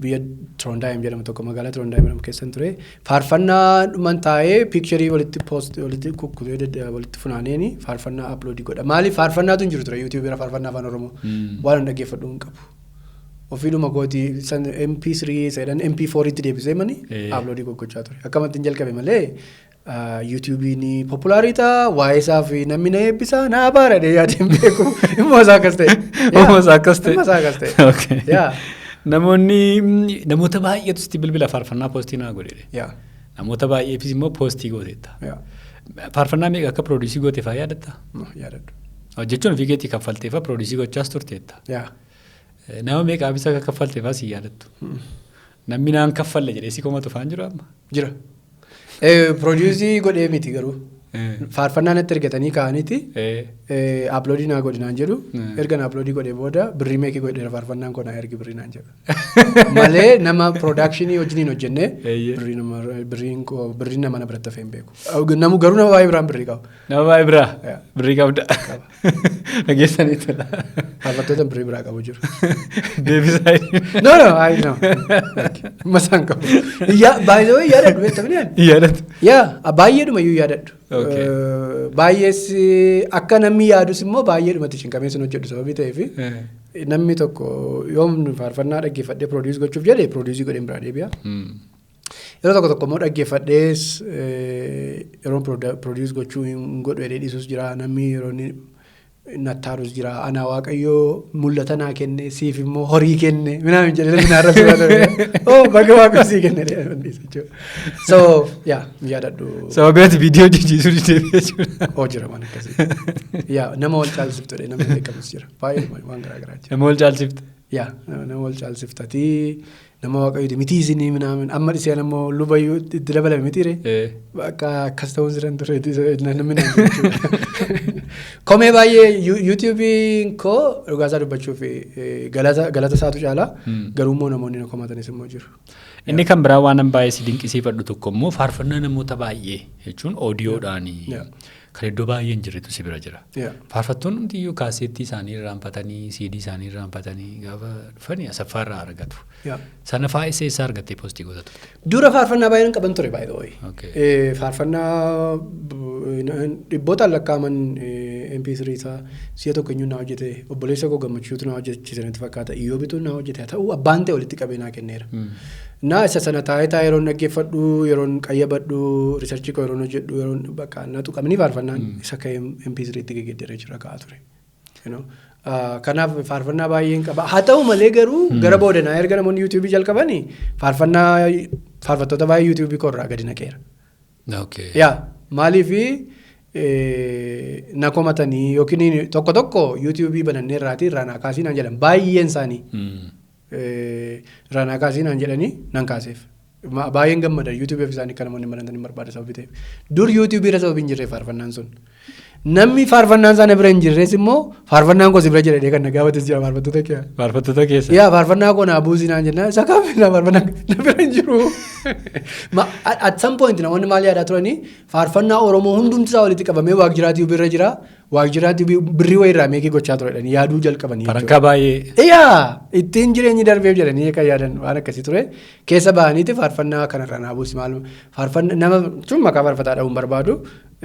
Biyya Trondheim jedhamu tokko, magaalaa Trondheim jedhamu keessa ture. Faarfannaa dhuman taa'ee picture walitti post walitti kukkutee walitti funaaneeni faarfannaa upload godha. Maaliif faarfannaatu hin jiru ture YouTube irra faarfannaa Afaan Oromoo. Waan hin dhaggeeffadhu hin qabu. Ofiidhuma kootii san MP3 jedhan MP4 itti deebisee mani upload goggochaa ture. Akkamatti hin jalqabe malee YouTube'n popular ta'a, waa'ee isaa fi namni na eebbisa na abaara jedhee yaadeen beeku. Immoo isaa akkas ta'e. Immoo isaa akkas ta'e. Immoo isaa akkas ta'e. Yaa. Namoonni, namoota baay'eetu sitti bilbila, faarfannaa post naa godhe. Namoota baay'eefis immoo post gooteetta. Faarfannaa meeqa akka produce goote faa yaadatta? Yaadadhu. Hojjechuun ofii keetii kaffalteefa produce gochaas turteetta. Yaa. Nama meeqaafis akka kaffalteefaa si yaadattu? Namni naan kaffalle jedhee si komatu faan jiru amma? Jira. Produce godhee miti garuu. Faarfannaa natti ergatanii ka'aniiti. Upload naa godhi naan jedhu. Erga na upload godhee booda birrii meeqii godheera faarfannaan koo, naa ergi birrii naan jedhu. Malee nama production wajjiniin hojjennee birriin nama na biratti hafee hin beeku. Namu garuu nama baay'ee biraan birrii qaba. Nama baay'ee biraa birrii qabda. Dhageessanii tola. Faarfattoota birrii biraa qabu jiru. Deebisaa. No, no, I know. Masaan qabu. Yaa, baay'ee yaadadhu beektamni ani. Yaadatu. Yaa, baay'eedhuma iyyuu yaadadhu. Baay'ees akka namni yaadus immoo baay'eedhumatti cinqamee sun hojjedhu sababii ta'eef namni tokko yoom faarfannaa dhaggeeffadhee produce gochuuf jedhe produce godheen biraa deebi'a. Yeroo tokko tokko immoo dhaggeeffadhees yeroo produce gochuu hin godhu jedhee dhiisus jira, namni yeroo inni nattaarus jira, ana Waaqayyoo mul'ata naa kenne, siif immoo horii kenne minaan jedhee namni naarra suuraa ture. Oh, baga Waaqa sii kenne jedhee dhiisa jechuudha. So yaa, yaadadhu. Sababii ati viidiyoo jijjiisuu deebi'ee jechuudha. Oo, jira waan akkasii. Yaa, nama wal caalsiftu jedhee namni beekamus jira. Baay'ee waan garaa garaa jira. Nama wal caalsifte. Yaa, nama wal caalsiftatii, nama Waaqayyooti mitii isinii minaamin amma dhiseen ammoo lubayyuu itti dabalame mitiire. Bakka akkas ta'uun jiran ture namni naan jechuudha. Komee baay'ee YouTube'n koo dhugaasaa dubbachuuf galata isaatu caala, garuu immoo namoonni na komatanis immoo jiru. Inni kan biraa waan an baay'ee si dinqisiifadhu tokko immoo faarfannaa namoota baay'ee jechuun audiodhaan kan iddoo baay'ee hin jirretu si bira jira. Faarfattoonni hundiyyuu kaaseettii isaanii irraanfatanii, CD isaanii irraanfatanii gaafa dhufanii Asaffaa irraa argatu. Sana fa'aa eessa eessaa argattee post goota turte? Dura faarfannaa baay'een qaban ture, by the way. Faarfannaa dhibbootaan lakkaa'aman MP3 isaa si'a tokko eenyuun naa hojjete, obboleessa koo Gammachuutu naa hojjechiise natti fakkaata, Iyyoobitu naa hojjete haa ta'u, abbaan ta'e walitti qabee naa kenneera. Naa isa sana taa'ee taa'ee yeroon dhaggeeffadhu, yeroon qayyabadhu, research koo yeroon hojjedhu, yeroon bakka na tuqamni faarfannaan isa ka'ee MP3 tti geggeeddaree jira ka'aa ture. Kanaaf faarfannaa baay'een qaba. Haa ta'u malee garuu gara boodanaa erga namoonni YouTube jalqabanii faarfannaa faarfattoota baay'ee YouTube koo irraa gadi naqeera. Yaa, maaliifi na komatanii yookiin tokko tokko YouTube banannee irraatii irraa naa kaasii naan jedhan, baay'een isaanii irraa naa kaasii naan jedhanii nan kaaseef. Baay'een gammada YouTube isaanii akka namoonni banatan hin barbaada sababii ta'eef. Dur YouTube irra sababii hin jirreef faarfannaan sun. Namni faarfannaan sana bira hin jirres immoo faarfannaan koo si bira jira jedhee kan na gaafates jira faarfattoota keessa. Faarfattoota keessa. Yaa, faarfannaa koo naa buusii naan jennaan isa kaafina faarfannaa na bira hin jiru. At some point namoonni maal yaadaa turanii, faarfannaa Oromoo hundumti isaa walitti qabamee Waaqjiraatii bira jira. Waaqjiraatii birrii wayii irraa make gochaa ture jedhanii yaaduu jalqabanii jechuudha. Farankaa baay'ee. Yaa, ittiin jireenyi darbeef jedhanii kan yaadan waan akkasii ture. Keessa bahaniiti faarfannaa kanarraa naa buusi, maal faarfannaa nama tun maqaa faarfataa dha'uun barbaadu,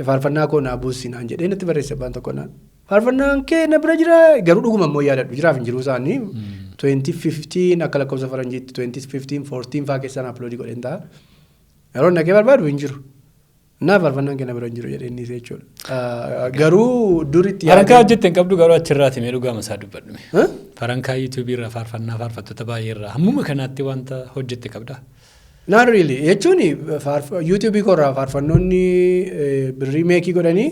faarfannaa koo naa buusi naan jedhee natti barreesse abbaan tokko naan. Faarfannaan kee na bira jira, garuu dhuguma immoo yaadadhu jiraaf hin jiruu isaanii 2015 akka lakkoofsa faranjiitti 2015 14 faa keessaan upload godheen ta'a. Yeroo naqee barbaadu hin jiru. Naa faarfannaan kee na bira hin jiru jedhee inni jechuudha. Garuu duritti Farankaa hojjette hin qabdu garuu achirraati, mee dhugaa masaa dubbadhu. Huh? Farankaa YouTube irraa faarfannaa faarfattoota baay'ee irraa hammuma kanaatti wanta hojjette qabdaa? Not really. Jechuun YouTube koorraa faarfannoonni birrii make godhanii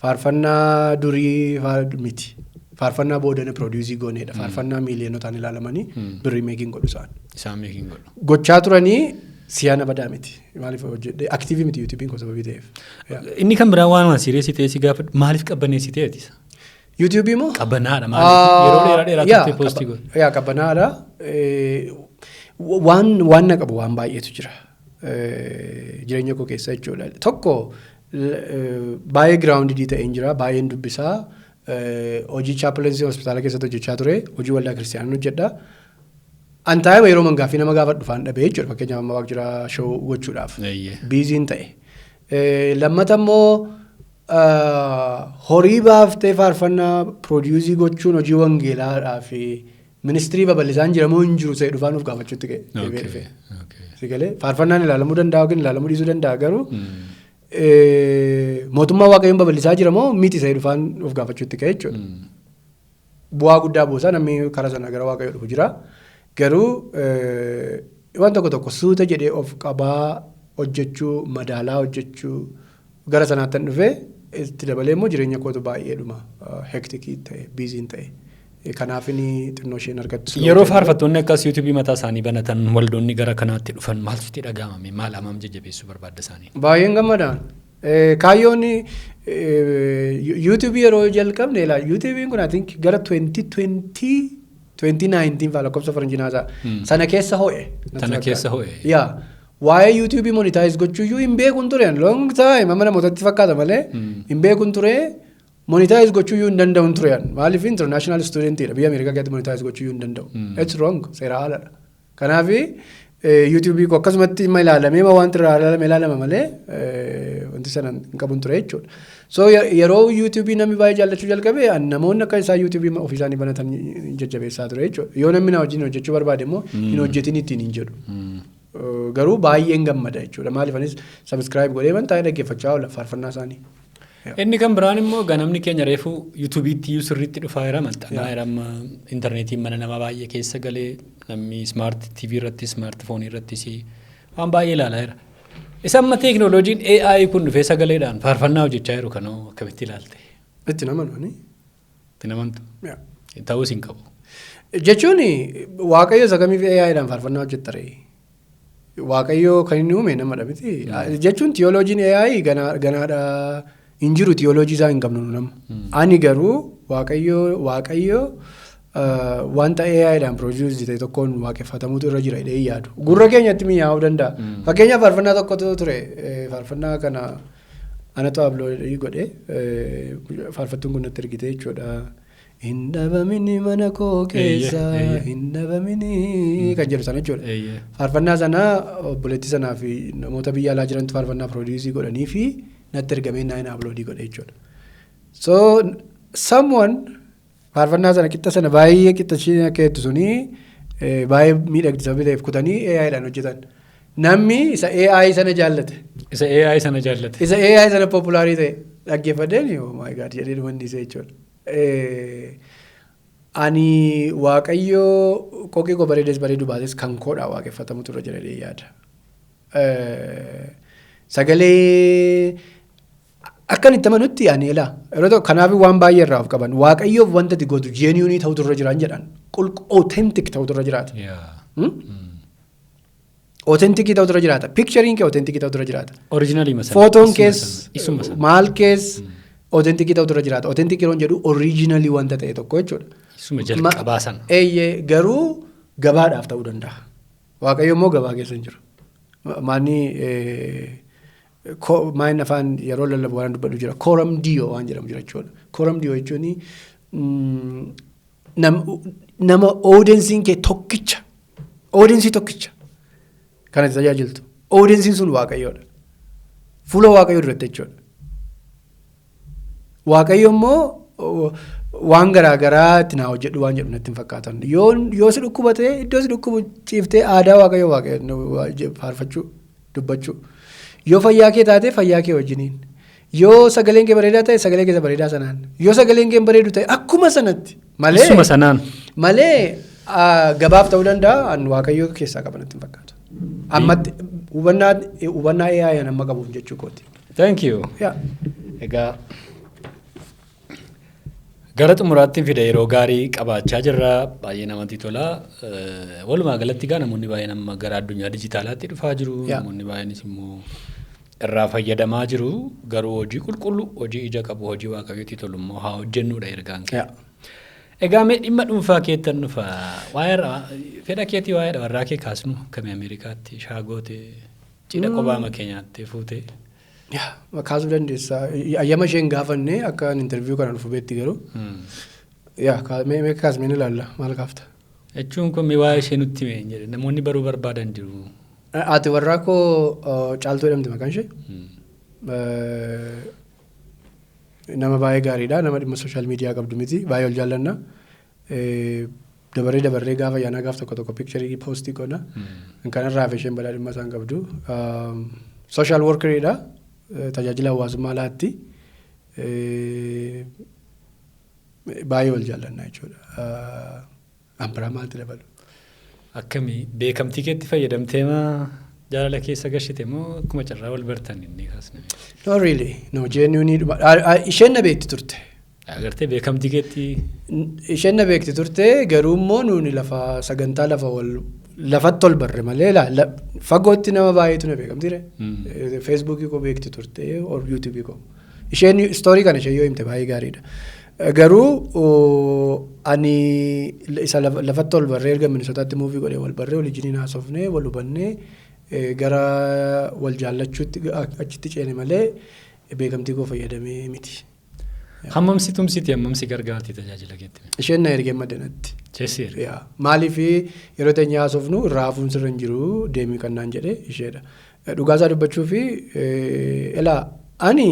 faarfannaa durii miti. Faarfannaa boodana produce gooneedha. Faarfannaa miiliyonotaan ilaalamanii birrii make godhu isaan. Isaan make godhu. Gochaa turanii. Siyaana badaa miti. Maaliif hojjedhee active miti YouTubeiin koo sababii ta'eef. Inni kan biraa waan serious ta'e si gaafadhu, maaliif qabbaneessitee ati? YouTubeii moo? Qabbanaadha maaliif? Yeroo dheeraa dheeraa turte post godhu. Yaa, qabbanaadha. Waan na qabu waan baay'eetu jira. Jireenya koo keessa jechuudha. Tokko, baay'ee grounded ta'een jira. Baay'een dubbisaa. Hojii chaplaincy hospitaala keessatti hojjechaa ture. Hojii waldaa kiristaanaa hojjedha. Antaayima yeroo mangaaffii nama gaafadhu faan dhabee jechuudha. Fakkeenyaaf, amma Waaq jira show gochuudhaaf. Busyn ta'e. Lammata immoo, horii baaftee faarfannaa produce gochuun hojii wangeelaadhaa fi ministry babal'isaan jira moo hin jiru ta'e dhufaan of gaafachuutti ka'e. Deebi'ee dhufe. Si galee, faarfannaan ilaalamuu danda'a yookiin ilaalamuu dhiisuu danda'a, garuu mootummaa Waaqayyoon babal'isaa jira moo miti ta'e dhufaan of gaafachuutti ka'e jechuudha. Bu'aa guddaa buusaa, namni karaa sana gara Waaqayyoo dhufu jira. Garuu waan tokko tokko suuta jedhee of qabaa hojjechuu, madaalaa hojjechuu gara sanaatti dhufee, itti dabalee immoo jireenya kootu baay'eedhuma hectic ta'e, busyn ta'e. Kanaaf inni xinnoo isheen argattu. Yeroo faarfattoonni akkas YouTubeii mataa isaanii banatan, waldoonni gara kanaatti dhufan, maaltu itti dhaga'amame? Maal hammam jajjabeessuu barbaadda isaanii? Baay'een gammadaan. Kaayyoon YouTubeii yeroo jalqabne ilaa YouTubeiin kun, I think, gara 2020 2019 faa lakkoofsa faranjinaa isaa sana keessa ho'e. Sana keessa ho'e. Yaa, waa'ee YouTubeii monetize gochuuyyuu hin beekun ture long time. Amma namootatti fakkaata malee hin beekun ture. Monetize gochuuyyuu hin danda'un ture. Maaliif, international studentidha, biyya Ameerikaa keessatti monetize gochuuyyuu hin danda'u. It's wrong, seera haaladha. Kanaaf YouTubeii koo akkasumatti dhimma ilaalamee wanti irraa ilaalame ilaalama malee wanti sana hin qabun ture jechuudha. So yeroo YouTubeii namni baay'ee jaallachuu jalqabe, namoonni akka isaa YouTubeii ofii isaanii banatan jajjabeessaa ture jechuudha. Yoo namni na wajjin hojjechuu barbaade immoo hin hojjetin ittiin hin jedhu. Garuu baay'een gammada jechuudha. Maaliif, anis subscribe godhee man taa'ee dhaggeeffachaa oola faarfannaa isaanii. Inni kan biraan immoo ganamni keenya reefu YouTubeiitti iyyuu sirriitti dhufaa jira, maxxanaa jira. Amma intarneetiin mana nama baay'ee keessa galee, namni smart TV irratti, smart phoneii irrattis waan baay'ee ilaalaa jira. Isa amma teekinooloojiin AI kun dhufee sagaleedhaan faarfannaa hojjechaa jiru kanoo akkamitti ilaalte? Itti namanu ani. Itti namantu? Ta'uus hin qabu. Jechuun Waaqayyo isa kamiif AIdhaan faarfannaa hojjetta ree? Waaqayyo kan inni uume namadha miti. Jechuun tiyooloojiin AI ganaadha hin jiru, tiyooloojii isaa hin qabnu nama. Ani garuu Waaqayyo wanta AIdhaan produce ta'e tokkoon waaqeffatamutu irra jira jedhee yaadu. Gurra keenyatti mi'aawuu danda'a. Fakkeenyaaf, faarfannaa tokkotu ture. Faarfannaa kana anatu upload godhe, faarfattuun kun natti ergite jechuudha. Hin dhabamini mana koo keessa, hin dhabamini kan jedhu sana jechuudha. Faarfannaa sana obboleettii sanaa fi namoota biyya alaa jirantu faarfannaa produce godhanii fi natti ergamee naan upload godhe jechuudha. So someone faarfannaa sana qixxa sana baay'ee qixxa isheen akka jettu suni baay'ee miidhagdi sababii ta'eef kutanii AIdhaan hojjetan. Namni isa AI sana jaallate. Isa AI sana jaallate. Isa AI sana popular ta'e dhaggeeffadheen, "Oh my God" jedhee dhumanni isa jechuudha. Ani Waaqayyoo qoqii koo bareedes bareedu baates kan koodhaa waaqeffatamutu irra jira jedhee yaada. Sagalee akkan itti amanutti ani ilaa yeroo tokko kanaaf waan baay'ee irraa of qaban, Waaqayyoof wanta ati gootu genuine ta'utu irra jiraan jedhan, authentic ta'utu irra jiraata. Authentic ta'utu irra jiraata. Pictureiin kee authentic ta'utu irra jiraata. Original sana. Footoon kees Isuma sana. maal kees authentic ta'utu irra jiraata. Authentic yeroo jedhu original wanta ta'e tokko jechuudha. Isuma jalqabaa sana. Eeyyee, garuu gabaadhaaf ta'uu danda'a. Waaqayyo immoo gabaa keessa hin jiru. Maanni maayini afaan yeroo lallabu waan dubbadhu jira. Coram Deo waan jedhamu jira jechuudha. Coram Deo jechuun nama audienceiin kee tokkicha. Audience tokkicha. Kan ati tajaajiltu. Audienceiin sun Waaqayyoodha. Fuula Waaqayyoo duratti jechuudha. Waaqayyo immoo waan garaa garaa itti naa hojjedhu waan jedhu natti hin fakkaatan. Yoo si dhukkubate, iddoo si dhukkubu ciiftee aadaa Waaqayyoo faarfachuu, dubbachuu. Yoo fayyaa kee taate, fayyaa kee wajjiniin. Yoo sagaleen kee bareedaa ta'e, sagalee kee bareedaa sanaan. Yoo sagaleen kee bareedu ta'e, akkuma sanatti. Malee Isuma sanaan. Malee gabaaf ta'uu danda'a, an Waaqayyo keessaa qaba natti hin fakkaatu. Ammatti hubannaa AI an amma qabuuf jechuu kooti. Thank you. Yaa. Egaa Gara xumuraatti fida, yeroo gaarii qabaachaa jirra. Baay'ee namatti tola. Walumaa galatti gaa namoonni baay'een amma gara addunyaa dijitaalaatti dhufaa jiru. Namoonni baay'eenis immoo irraa fayyadamaa jiru. Garuu hojii qulqulluu, hojii ija qabu, hojii Waaqayyootti tolu immoo haa hojjennuudha ergaan kee. Egaa mee dhimma dhuunfaa keettan dhufa. Waa'ee fedha keetii, waa'ee warraa kee kaasnu. Akkamii Ameerikaatti shaagoote, cidha qophaa kee nyaattee fuute? Yaa, kaasuu dandeessa. Ayyama isheen gaafanne akka interview kana dhufu beetti garuu. Yaa, mee kaasmee ni ilaalla, maal kaafta? Jechuun kun mee waa'ee ishee nutti hime jedhe, namoonni baruu barbaadan jiru. Ati warraa koo Caaltuu jedhamti maqaan ishee. Nama baay'ee gaariidha. Nama dhimma social media qabdu miti. Baay'ee ol jaallanna. Dabaree dabarree gaafa ayyaanaa gaaf tokko tokko picture post goona. Kanarraa hafe isheen balaa dhimma isaan qabdu. Social workeriidha. Tajaajila hawaasummaa laatti. Baay'ee wal jaallanna jechuudha. An biraa maalti dabalu? Akkamii beekamtii keetti fayyadamtee maa jaalala keessa gashite moo akkuma carraa wal bartan inni kaasne? No, really. No, genuinely dhuma. Isheen na beekti turte. Agartee, beekamtii keetti. Isheen na beekti turte, garuu immoo nuuni lafa sagantaa lafa wal lafatti ol barre malee fagootti nama baay'eetu na beekamtiire. Feesbuukii koo beekti turte or yuutuubii koo. Isheen story kana ishee yoo himte baay'ee gaariidha. Garuu ani isa lafatti ol barree, erga Minisotaatti move godhee wal barree, wal wajjiniin haasofnee, wal hubannee, gara wal jaallachuutti achitti ceene malee beekamtii koo fayyadamee miti. Hammam si tumsiti, hammam si gargaarti tajaajila keetti? Isheen na ergee maddanatti. Cheessi erge. Yaa, maaliif yeroo teenya haasofnu irraa hafuun sirra hin jiru, deemii kan naan jedhe isheedha. Dhugaasaa dubbachuu fi ilaa, ani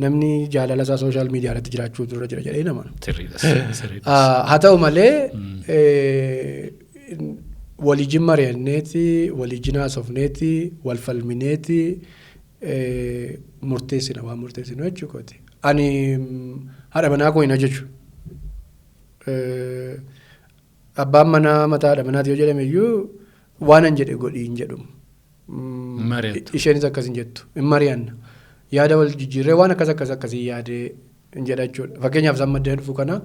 namni jaalala isaa social media irratti jiraachuu dura jira jedhee nama. Sirriidhas. Sirriidhas. Haa ta'u malee walijin mari'anneeti, walijin haasofneeti, wal falmineeti murteessina waan murteessinu jechuudha. Ani haadha manaa koo hin ajaju. Abbaan manaa mataa haadha manaati yoo jedhame iyyuu waan an jedhe godhii hin jedhu. Mari'attu. Isheenis akkas hin jettu. Hin mari'anna. Yaada wal jijjiirree waan akkas akkas akkasii yaadee hin jedha jechuudha. Fakkeenyaaf isaan maddeen dhufu kana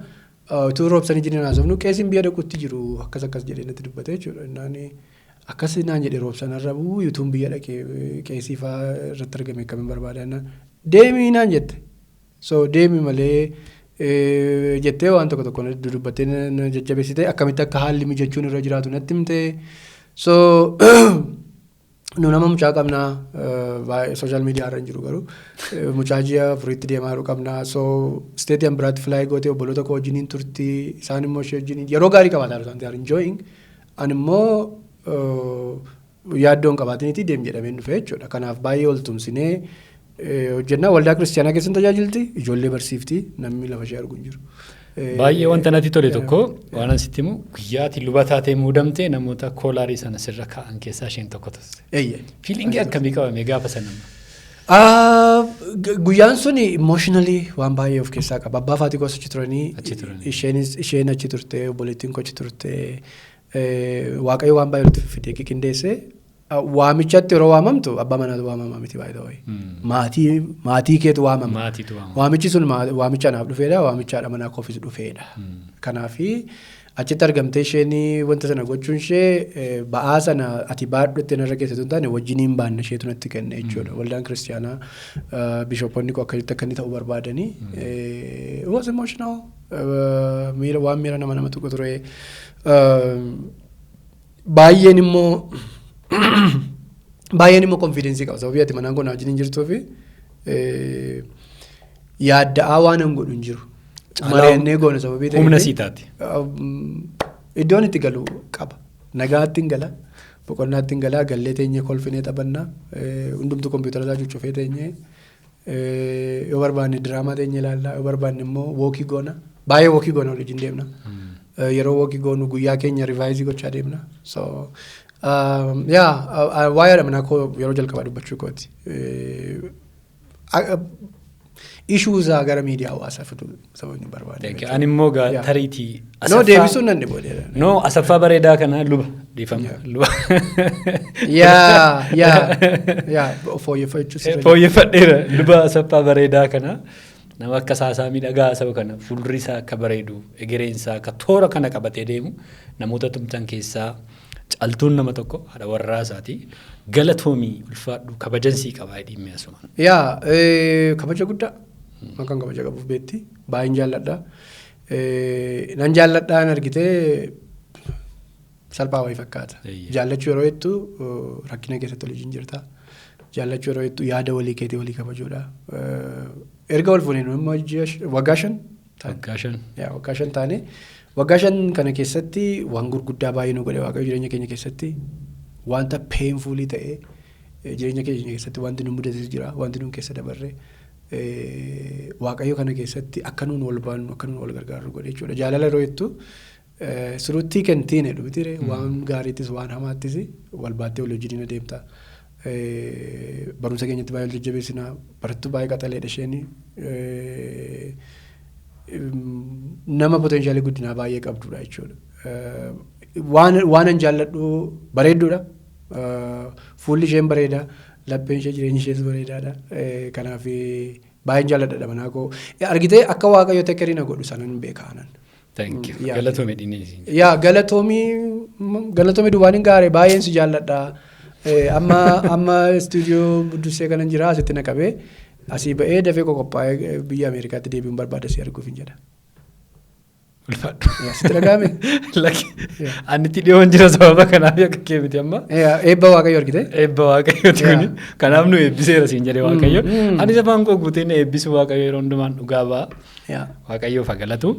utuu roobsanii jiran haasofnu, qeesiin biyya dhaquutti jiru akkas akkas jedhee natti dubbate jechuudha. Innaan akkas naan jedhe, roobsan arrabuu yuutuun biyya dhaqee qeesii fa'aa irratti argame akkamiin barbaada jennaan deemii naan jette. So deemi malee jettee waan tokko tokko dudubbattee na jajjabeessite, akkamitti akka haalli mijachuun irra jiraatu natti himte. So nu nama mucaa qabnaa, social media irra hin jiru garuu mucaa ji'a 4tti deemaa jiru qabnaa. So state an biraatti fly gootee obboloota koo wajjiniin turtii, isaan immoo ishee wajjiniin yeroo gaarii qabaataa jiru, isaan are enjoying. Ani immoo yaaddoon qabaatiniiti deem jedhameen dhufe jechuudha. Kanaaf baay'ee ol tumsinee hojjennaa. Waldaa kiristiyaanaa keessan tajaajilti, ijoollee barsiifti, namni lafa ishee argu hin jiru. Baay'ee wanta natti tole tokko waan an sitti himu, guyyaati luba taatee muudamtee namoota collar sana sirra kaa'an keessaa isheen tokko turte. Eeyyee. Feeling akkamii qabame gaafa sana? Guyyaan sun emotionally waan baay'ee of keessaa qaba. Abbaa fi haati koos achi turanii. Achi turanii. Isheenis, isheen achi turte, obboleettiin koo achi turte. Waaqayyo waan baay'ee walitti fidee qindeesse. Waamichatti yeroo waamamtu abbaa manaatu waamama miti baay'ee. Maatii keetu waamama. Maatiitu waamama. Waamichi sun waamicha anaaf dhufeedha, waamicha haadha manaa koofis dhufeedha. Kanaafi achitti argamtee isheen wanta sana gochuun ishee ba'aa sana ati baadhutti narra keessatti hin taane wajjiniin baanna isheetu natti kenne jechuudha. Waldaan kiristiyaanaa bishooponni koo akkasitti akka inni ta'uu barbaadanii. It was emotional. Miira waan miira nama nama tuqu ture. Baay'een immoo confidence qaba. Sababii ati manaan kun wajjin hin jirtuu fi yaadda'aa waan hin godhu hin jiru. Mari'annee goona sababii ta'eef. Humna sii taate. Iddoon itti galu qaba. Nagaatti hin gala. Boqonnaatti hin gala. Gallee teenyee kolfinee taphannaa. Hundumtuu kompiitara isaa cuccufee teenyee yoo barbaanne diraamaa teenyee ilaallaa. Yoo barbaanne immoo walk goona. Baay'ee walk goona, waliin deemna. Yeroo walk goonu guyyaa keenya revise gochaa deemna. So yaa, waa'ee haadha manaa koo yeroo jalqabaa dubbachuu kooti. Ishuu isaa gara miidiyaa hawaasaa fiduu sababni barbaade. Ani immoo tariitii. No, deebisuun nan dhibu. No, Asaffaa bareedaa kana, luba, dhiifama, luba. Yaa, fooyyeffachuu sirra. Fooyyeffadheera, luba Asaffaa bareedaa kana. Nama akka saasaa miidhagaa haasa'u kana, fuulri isaa akka bareedu, egereen isaa akka toora kana qabatee deemu namoota tumtan keessaa Caltuun nama tokko, haadha warraa isaati. Galatoomii, ulfaadhu, kabajansii qabaa dhimmee asumaan. Yaa, kabaja guddaa. Akkan kabaja qabuuf beetti. Baay'een jaalladha. Nan jaalladhaan argitee salphaa wayii fakkaata. Jaallachuu yeroo jettu rakkina keessatti waliin jirta. Jaallachuu yeroo jettu yaada walii keetii walii kabajuudha. Erga wal fuunee immoo waggaa 5 taane. Waggaa 5. Yaa, waggaa 5 taane. Waggaa 5 kana keessatti waan gurguddaa baay'ee nu godhe Waaqayyo. Jireenya keenya keessatti wanta painful ta'e, jireenya keenya keessatti wanti nu mudates jira, wanti nu keessa dabarre, Waaqayyo kana keessatti akka nuun wal baannu, akka nuun wal gargaarru godhe jechuudha. Jaalala yeroo jettu surutti kentiin jedhu miti, waan gaariittis waan hamaattis wal baattee wal wajjin adeemta. Barumsa keenyatti baay'ee wal jajjabeessina, barattuu baay'ee qaxaleedha isheen. Nama potential guddinaa baay'ee qabdudha jechuudha. Waan an jaalladhu bareedduudha. Fuulli isheen bareeda, lapheen ishee, jireenyi ishees bareedaadha. Kanaaf baay'een jaalladha manaa koo. Argitee, akka Waaqayyo take care na godhu sanan beeka anan. Thank you. Yaa. Galatoomii dhinnee. Yaa, galatoomii, galatoomii, duwwaan hin gaare, baay'een si jaalladha. Amma istuudiyoo Buddusee kanan jira, asitti na qabee asii ba'ee dafee qophaa'ee biyya Ameerikaatti deebi'uun barbaada, si arguuf hin jedha. Ulfaadhu. Yaa, sitti dhaga'ame? Lakki. Ani itti dhiyoon jira, sababa kanaaf akka kee miti amma. Yaa, eebba Waaqayyo argite? Eebba Waaqayyooti kuni. Kanaaf nu eebbiseera siin jedhe Waaqayyo. Anis afaan koo guutee na eebbisu Waaqayyo yeroo hundumaan dhugaa ba'a. Waaqayyoof haa galatu.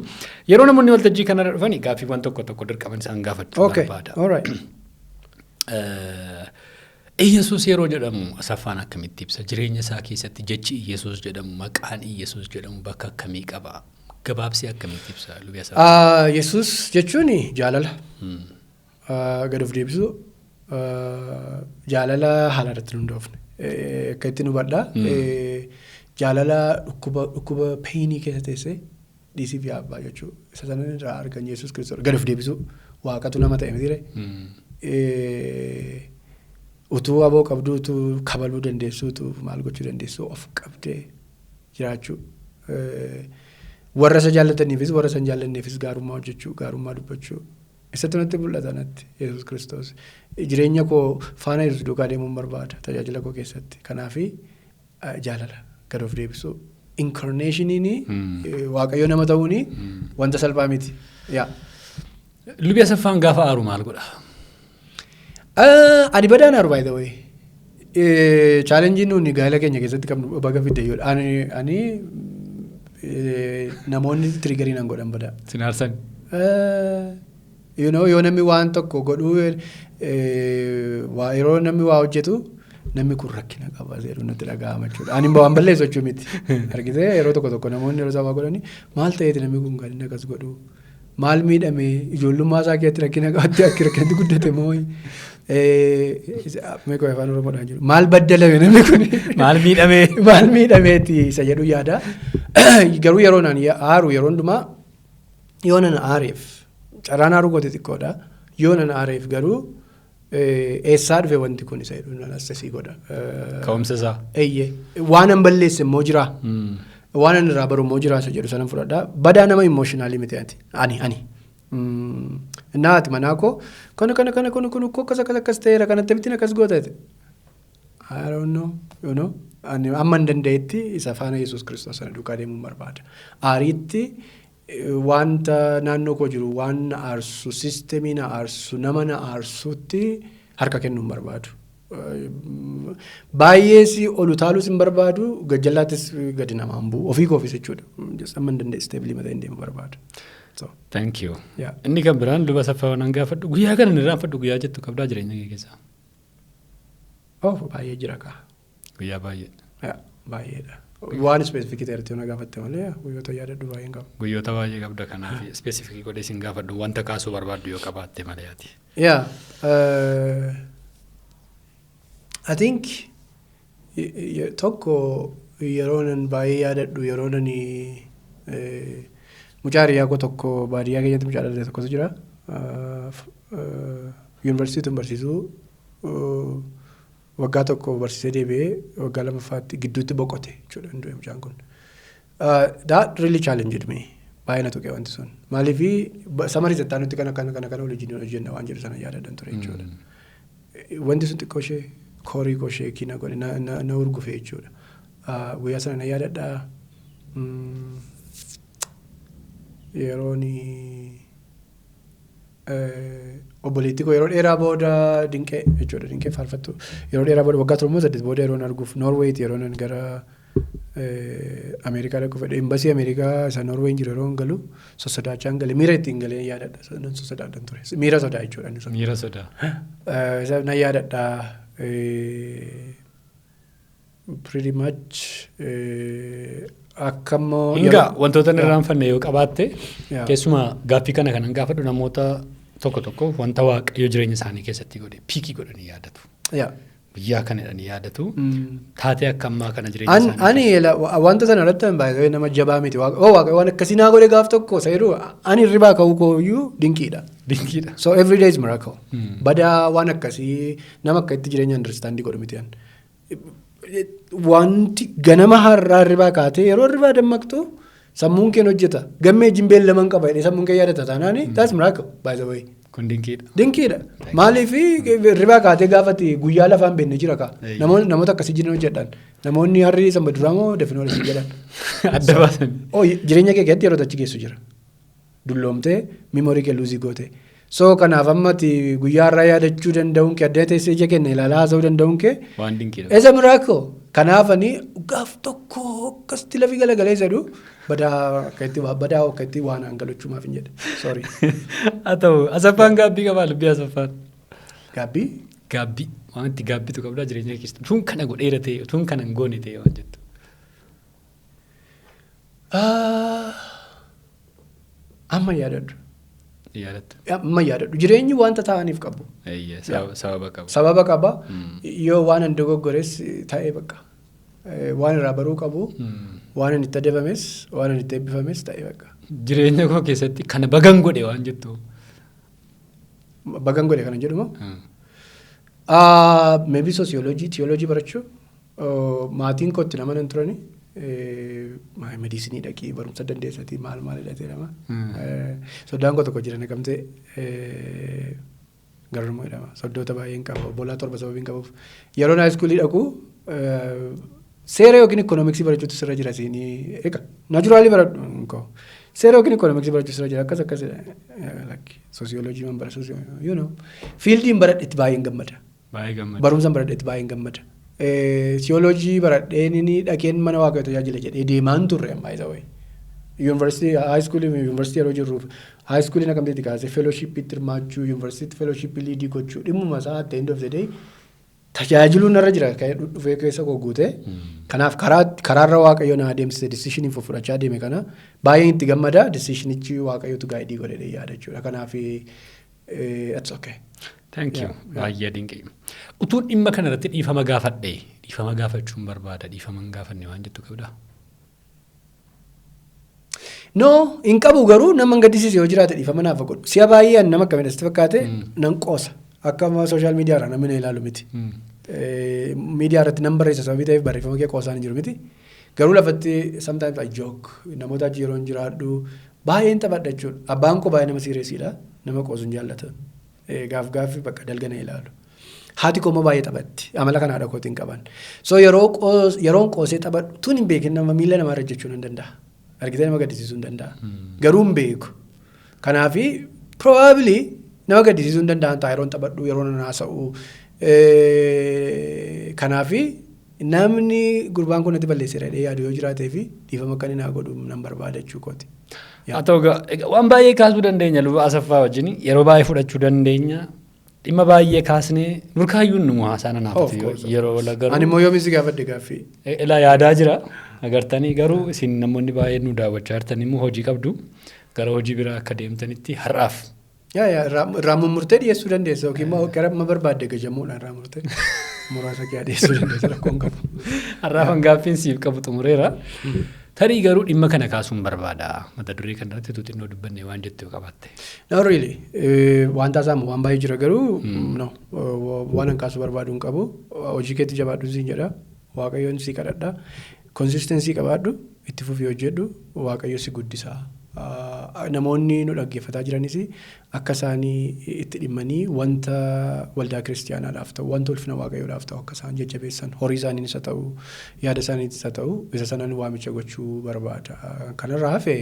Yeroo namoonni waltajjii kanarra dhufan gaaffiiwwan tokko tokko dirqaman isaan gaafachuu barbaada. Iyyasuus yeroo jedhamu Asaffaan akkamitti ibsa? Jireenya isaa keessatti jechi Iyyasuus jedhamu, maqaan Iyyasuus jedhamu bakka akkamii qaba? Gabaabsee akkamitti ibsa, Lubi Asaffaa? Yesuus jechuun jaalala. Gad of deebisuu, jaalala haala irratti hin hundoofne. Akka itti hubadha. Jaalala dhukkuba pain keessa teessee dhiisiif yaa abbaa jechuu. Isa sana irraa argan Yesuus Kiristoos gad of deebisuu, waaqatu nama ta'e mitiire. Utuu aboo qabduu, utuu kabaluu dandeessuu, utuu maal gochuu dandeessuu, of qabdee jiraachuu. Warra isa jaallataniifis warra isa hin jaallanneefis gaarummaa hojjechuu, gaarummaa dubbachuu. Isatti natti mul'ata natti Yesuus Kiristoos. Jireenya koo faana Yesuus duukaa deemuun barbaada tajaajila koo keessatti. Kanaafi jaalala, gad of deebisuu. Incarnationiin Waaqayyo nama ta'uuni wanta salphaa miti. Yaa. Lubi Asaffaan gaafa aaru maal godha? Ani badaan aaru, by the way. Challenge nuuni gaa'ela keenya keessatti qabnu baga fidde yoo ani namoonni trigger nan godhan badaa. Sin aarsan. Yoo namni waan tokko godhuu, yeroo namni waa hojjetu, namni kun rakkina qaba jedhu natti dhaga'ama jechuudha. Ani waan balleessu jechuu miti. Argitee, yeroo tokko tokko namoonni yeroo isaan waa godhani, maal ta'eeti namni kun kan inni akkas godhu? Maal miidhame? Ijoollummaa isaa keessatti rakkina qabattee akka rakkinatti guddate moo? Meeqa afaan Oromoodhaan jiru? Maal baddalame namni kun? Maal miidhame? Maal miidhameeti isa jedhu yaada. Garuu yeroo naan aaru, yeroo hundumaa yoo nan aareef, carraan aaruu kooti xiqqoodha. Yoo nan aareef garuu eessaa dhufe wanti kun isa jedhu nan assessii godha. Ka'umsa isaa. Eeyyee. Waan an balleesse immoo jira. Waan an irraa baru immoo jira isa jedhu sanan fudhadha. Badaa nama emotional miti ati. Ani. Innaa ati manaa koo kana kana kana kun kun akkas akkas akkas ta'eera, kanatti bittin akkas goota jette. I don't know, you know. Ani amma hin danda'etti isa faana Yesuus Kiristoos sana duukaa deemuun barbaada. Aariitti wanta naannoo koo jiru, waan na aarsu, system na aarsu, nama na aarsutti harka kennuu hin barbaadu. Baay'ees ol utaaluus hin barbaadu, gajjallaattis gadi namaan bu'u ofii koofis jechuudha. Just amma hin danda'e stable mataa hin deemu barbaada. So, Thank you. yeah. Inni kan biraan, Luba Asaffaa, waan gaafadhu, guyyaa kana hin irraanfadhu guyyaa jettu qabdaa jireenya kee keessaa? Oh, baay'ee jira kaa. Guyyaa baay'ee. Yeah, baay'eedha. Waan specific ta'e irratti yoo na gaafatte malee guyyoota yaadadhu baay'een qaba. Guyyoota baay'ee qabda, kanaaf specific godhee sin gaafadhu, wanta kaasuu barbaaddu yoo qabaatte malee ati. Yeah. I think tokko yeroo nan baay'ee yaadadhu, yeroo nan mucaa hiriyaa koo tokko, baadiyyaa keenyatti mucaa dhalate tokkotu jira. Yuunivarsiitii barsiisuu waggaa tokko barsiisee deebi'ee waggaa lamaffaatti gidduutti boqote jechuudha, hin du'e mucaan kun. That really challenged me. Baay'ee na tuqe wanti sun. Maaliifii summer isaa nutti kana kana kana kana waliin hojjenna waan jedhu sana yaadadhan ture jechuudha. Wanti sun xiqqoo ishee koorii koo ishee kina godhe, na urgufe jechuudha. Guyyaa sana na yaadadhaa. Yeroon obboleettii koo yeroo dheeraa booda, Dinqee jechuudha, Dinqee faarfattu, yeroo dheeraa booda, waggaa 7 8 booda yeroon arguuf Noorweeyti, yeroon ani gara Ameerikaa dhaquu fedhe, embassy Ameerikaa isa Noorweeyin jiru yeroon galu sossodaachaan gale. Miira ittiin galee yaadadha, nan sossodaadhan ture, miira sodaa jechuudha inni sun. Miira sodaa. Isa nan yaadadha. Pretty much akka immoo. Hingaa wantoota inni irraanfanne yoo qabaatte, keessumaa gaaffii kana kanan gaafadhu namoota tokko tokko wanta Waaqayyo jireenya isaanii keessatti godhe pick godhanii yaadatu. Guyyaa kana jedhanii yaadatu. Taatee akka ammaa kana jireenya isaanii. Ani wanta sana irratti baay'ee nama jabaa miti. Oh, Waaqayyo waan akkasii naa godhe gaaf tokko isa jedhu, ani hirribaa ka'uu kooyyuu dinqiidha. Dinqiidha. So every day is miracle. Badaa waan akkasii nama akka itti jireenya understand godhu miti an. Wanti ganama har'aa hirribaa kaatee yeroo hirribaa dammaqxu sammuun keen hojjeta. Gammee jimbeen laman qaba jedhee sammuun kee yaadata taanaani, that's miracle, by the way. Kun dinqiidha. Dinqiidha. Maaliif hirribaa kaatee gaafati guyyaa lafaan beekne jira kaa. Namoota akkasii jiran hojjedhan. Namoonni harri sanba duraa moo dafnoo waliin jedhan. Adda baasanii. Oh, jireenya kee keessatti yeroo achi geessu jira. Dulloomtee memory kee lose goote. So kanaaf ammati guyyaa har'aa yaadachuu danda'uun kee, adda teessee ija kenna ilaalaa haasa'uu danda'uun kee Waan dinqiidha. Isa miracle. Kanaaf ani gaaf tokko akkasitti lafi galagalee jedhu badaa akka itti badaa akka itti waan hangalachuumaaf hin jedhe. Sorry. Haa ta'u, Asaffaan gaabbii qabaa, lubbii Asaffaan. Gaabbii? Gaabbii, waan itti gaabbitu qabdaa jireenya keessatti. Utuun kana godheera ta'e, utuun kana hin goone ta'e waan jettu. Ah, amma yaadadhu. Yaadatta. Amma yaadadhu. Jireenyi wanta ta'aniif qabu. Eeyyee, sababa qabu. Sababa qaba. Yoo waan an dogoggores ta'ee bakka. Waan irraa baruu qabu. Waan an itti adabames, waan an itti eebbifames ta'ee bakka. Jireenya koo keessatti kana bagan godhe waan jettu. Bagan godhe kana jedhumoo? Maybe sociology, theology barachuu. Maatiin koo itti nama nan turani. Medicine dhaqii barumsa dandeessatii maal maal hidhatee nama. Soddaan koo tokko jira Naqamtee, Garrumoo jedhama. Soddoota baay'een qaba. Obbolaa 7 sababiin qabuuf. Yeroo high school dhaqu seera yookiin economics barachuutu sirra jira siinii. Egaa natural baradhu koo. Seera yookiin economics barachuutu sirra jira, akkas akkas lakki sociology man bara fieldiin baradhetti baay'een gammada. Baay'ee gammada. Barumsaan baradhetti baay'een gammada. Theology baradheen inni dhaqeen mana Waaqayyoo tajaajila jedhee deemaan turre ammaa isa wayi. Yuunivarsiitii, high school, yuunivarsiitii yeroo jirruuf, high school Naqamteetti kaasee fellowshipiitti hirmaachuu, yuunivarsiitii fellowship lead gochuu, dhimmuma isaa at the end of the day tajaajiluun narra jira kan dhufee keessa koo guute. Kanaaf karaarra Waaqayyo na adeemsise, decision fudhachaa deeme kana baay'een itti gammada. Decisionichi Waaqayyotu guide godhee yaada jechuudha. Kanaaf it's okay. Thank you. Baay'ee dinqii. Utuu dhimma kana irratti dhiifama gaafadhe, dhiifama gaafachuun barbaada, dhiifama hin gaafanne waan jettu qabdaa? No, hin qabu, garuu nama hin gaddisiise yoo jiraate dhiifama naaf godhu. Si'a baay'ee ani nama akkamiin asitti fakkaate nan qoosa. Akka social media irraa namni na ilaalu miti. Miidiyaa irratti nan barreessa sababii ta'eef barreeffama kee qoosaan hin jiru miti. Garuu lafatti sometimes I joke, namoota achi yeroo hin jiraadhu baay'een taphadha jechuudha. Abbaan koo baay'ee nama seriousiidha. Nama qoosu hin jaallatan. Gaaf gaaffi bakka dalga na ilaalu. Haati koo immoo baay'ee taphatti. Amala kana haadha kootiin qaban. So yeroon qoosee taphadhu tun hin beekin nama miila namaa irra jechuu nan danda'a. Argitee nama gaddisiisuu hin danda'a. Garuu hin beeku. Kanaafi probably nama gaddisiisuu hin danda'an ta'a yeroon taphadhu, yeroo nan haasa'u. Kanaafi namni gurbaan kun natti balleesseera jedhee yaadu yoo jiraatee fi dhiifama akka inni naa godhu nan barbaada jechuu kooti. Haa ta'u, egaa waan baay'ee kaasuu dandeenya luba Asaffaa wajjin, yeroo baay'ee fudhachuu dandeenya. Dhimma baay'ee kaasnee nurkaayyuun nu haasaa na Of course, of yeroo wal agarru. Ani immoo yoomis si gaafadhe gaaffii. Ilaa yaadaa jira agartanii, garuu isin namoonni baay'een nu daawwachaa jirtan immoo hojii qabdu, gara hojii biraa akka deemtanitti har'aaf. Yaa irraa mummurtee dhiyeessuu dandeessa yookiin immoo gara amma barbaadde gajamuudhaan irraa murtee muraasa kee dhiyeessuu dandeessa, rakkoon qabu. Har'aaf gaaffiin siif qabu xumureera. Tarii garuu dhimma kana kaasuun barbaada. Mata duree kana irratti utuu xinnoo dubbanne waan jettu yoo qabaatte. No really, waan taasisamu waan baay'ee jira, garuu no, waan an kaasuu barbaadu hin qabu. Hojii keetti jabaadhu siin jedha. Waaqayyoon sii kadhadha. Consistency qabaadhu. Itti fufii hojjedhu, Waaqayyo si guddisaa. Namoonni nu dhaggeeffataa jiranis akka isaanii itti dhimmanii wanta waldaa kiristiyaanaadhaaf ta'u, wanta ulfina Waaqayyoodhaaf ta'u akka isaan jajjabeessan, horii isaaniinis haa ta'u, yaada isaaniinis haa ta'u, isa sanaan waamicha gochuu barbaada. Kanarraa hafe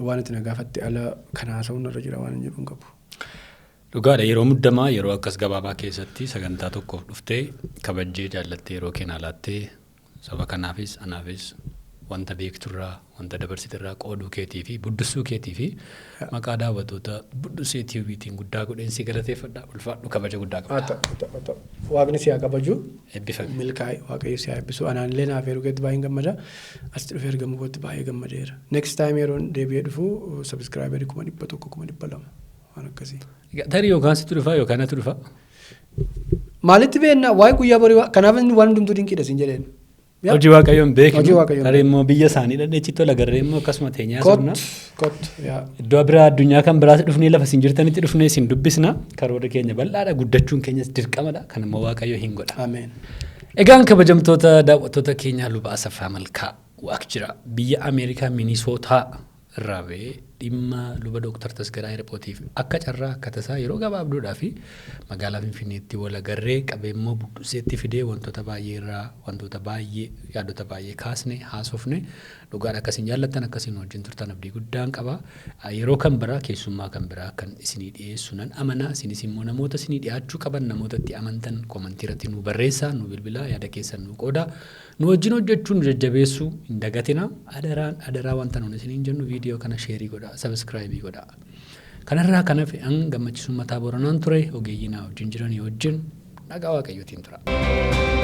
waan itti na gaafatte ala kan haasa'uun irra jira waan hin jedhu hin qabu. Dhugaadha, yeroo muddamaa, yeroo akkas gabaabaa keessatti sagantaa tokkoof dhuftee, kabajjee, jaallattee, yeroo keenaa laattee, saba kanaafis anaafis wanta beekturraa, wanta dabarsiterraa qooduu keetii fi buddusuu keetii fi maqaa daawwattoota Buddusee TVtiin guddaa godheen si galateeffadha. Ulfaadhu, kabaja guddaa qabda. Haa ta'u. Waaqni si haa kabaju. Eebbifame. Milkaa'e, Waaqayyo si haa eebbisu. Anaan naaf yeroo keetti baay'een gammada. Asitti dhufee argamu kootti baay'ee gammadeera. Next time yeroo deebi'ee dhufu subscriberii 100,000, 200,000, waan akkasii. Tarii yookaan sitti dhufa yookaan natti dhufa. Maalitti beekna waa'ee guyyaa borii? Kanaaf inni waan hundumtuu dinqiidha siin jedheen. Hojii Waaqayyoon beeknu. Hojii Waaqayyoon. Tarii immoo biyya isaanii dhadheechi tola garree immoo akkasuma teenyaa sirna. Kottu, kottu, yaa. Iddoo biraa, addunyaa kan biraas dhufnee, lafa isin jirtanitti dhufnee isin dubbisna. Karoora keenya bal'aadha. Guddachuun keenyas dirqamadha. Kan immoo Waaqayyo hin godha. Ameen. Egaan kabajamtoota daawwattoota keenyaa, Luba Asaffaa Malkaa Waaqjira biyya Ameerikaa Minisootaa irraa ba'ee dhimma luba Dooktar Tasgaraa Hirphootiif akka carraa, akka tasaa yeroo gabaabduudhaa fi magaalaa Finfinneetti wal agarree, qabee immoo Budduseetti fidee, wantoota baay'ee irraa, wantoota baay'ee, yaadota baay'ee kaasne, haasofne. Dhugaadha, akkasiin jaallattan, akkasiin wajjin turtan abdii guddaan qaba. Yeroo kan biraa keessummaa kan biraa kan isinii dhiyeessu nan amana. Isinis immoo namoota isinii dhiyaachuu qaban, namoota itti amantan commentii irratti nu barreessaa, nu bilbilaa, yaada keessan nu qooda. Nu wajjin hojjechuu, nu jajjabeessuu hin dagatina. Adaraan adaraa, wanta nuti isiniin jennu, viidiyoo kana shareii godhaa, subscribeii godhaa. Kanarraa kan hafe an Gammachisuu Mataa Boranaan ture. Ogeeyyii naa wajjin jiranii wajjin nagaa Waaqayyootiin tura.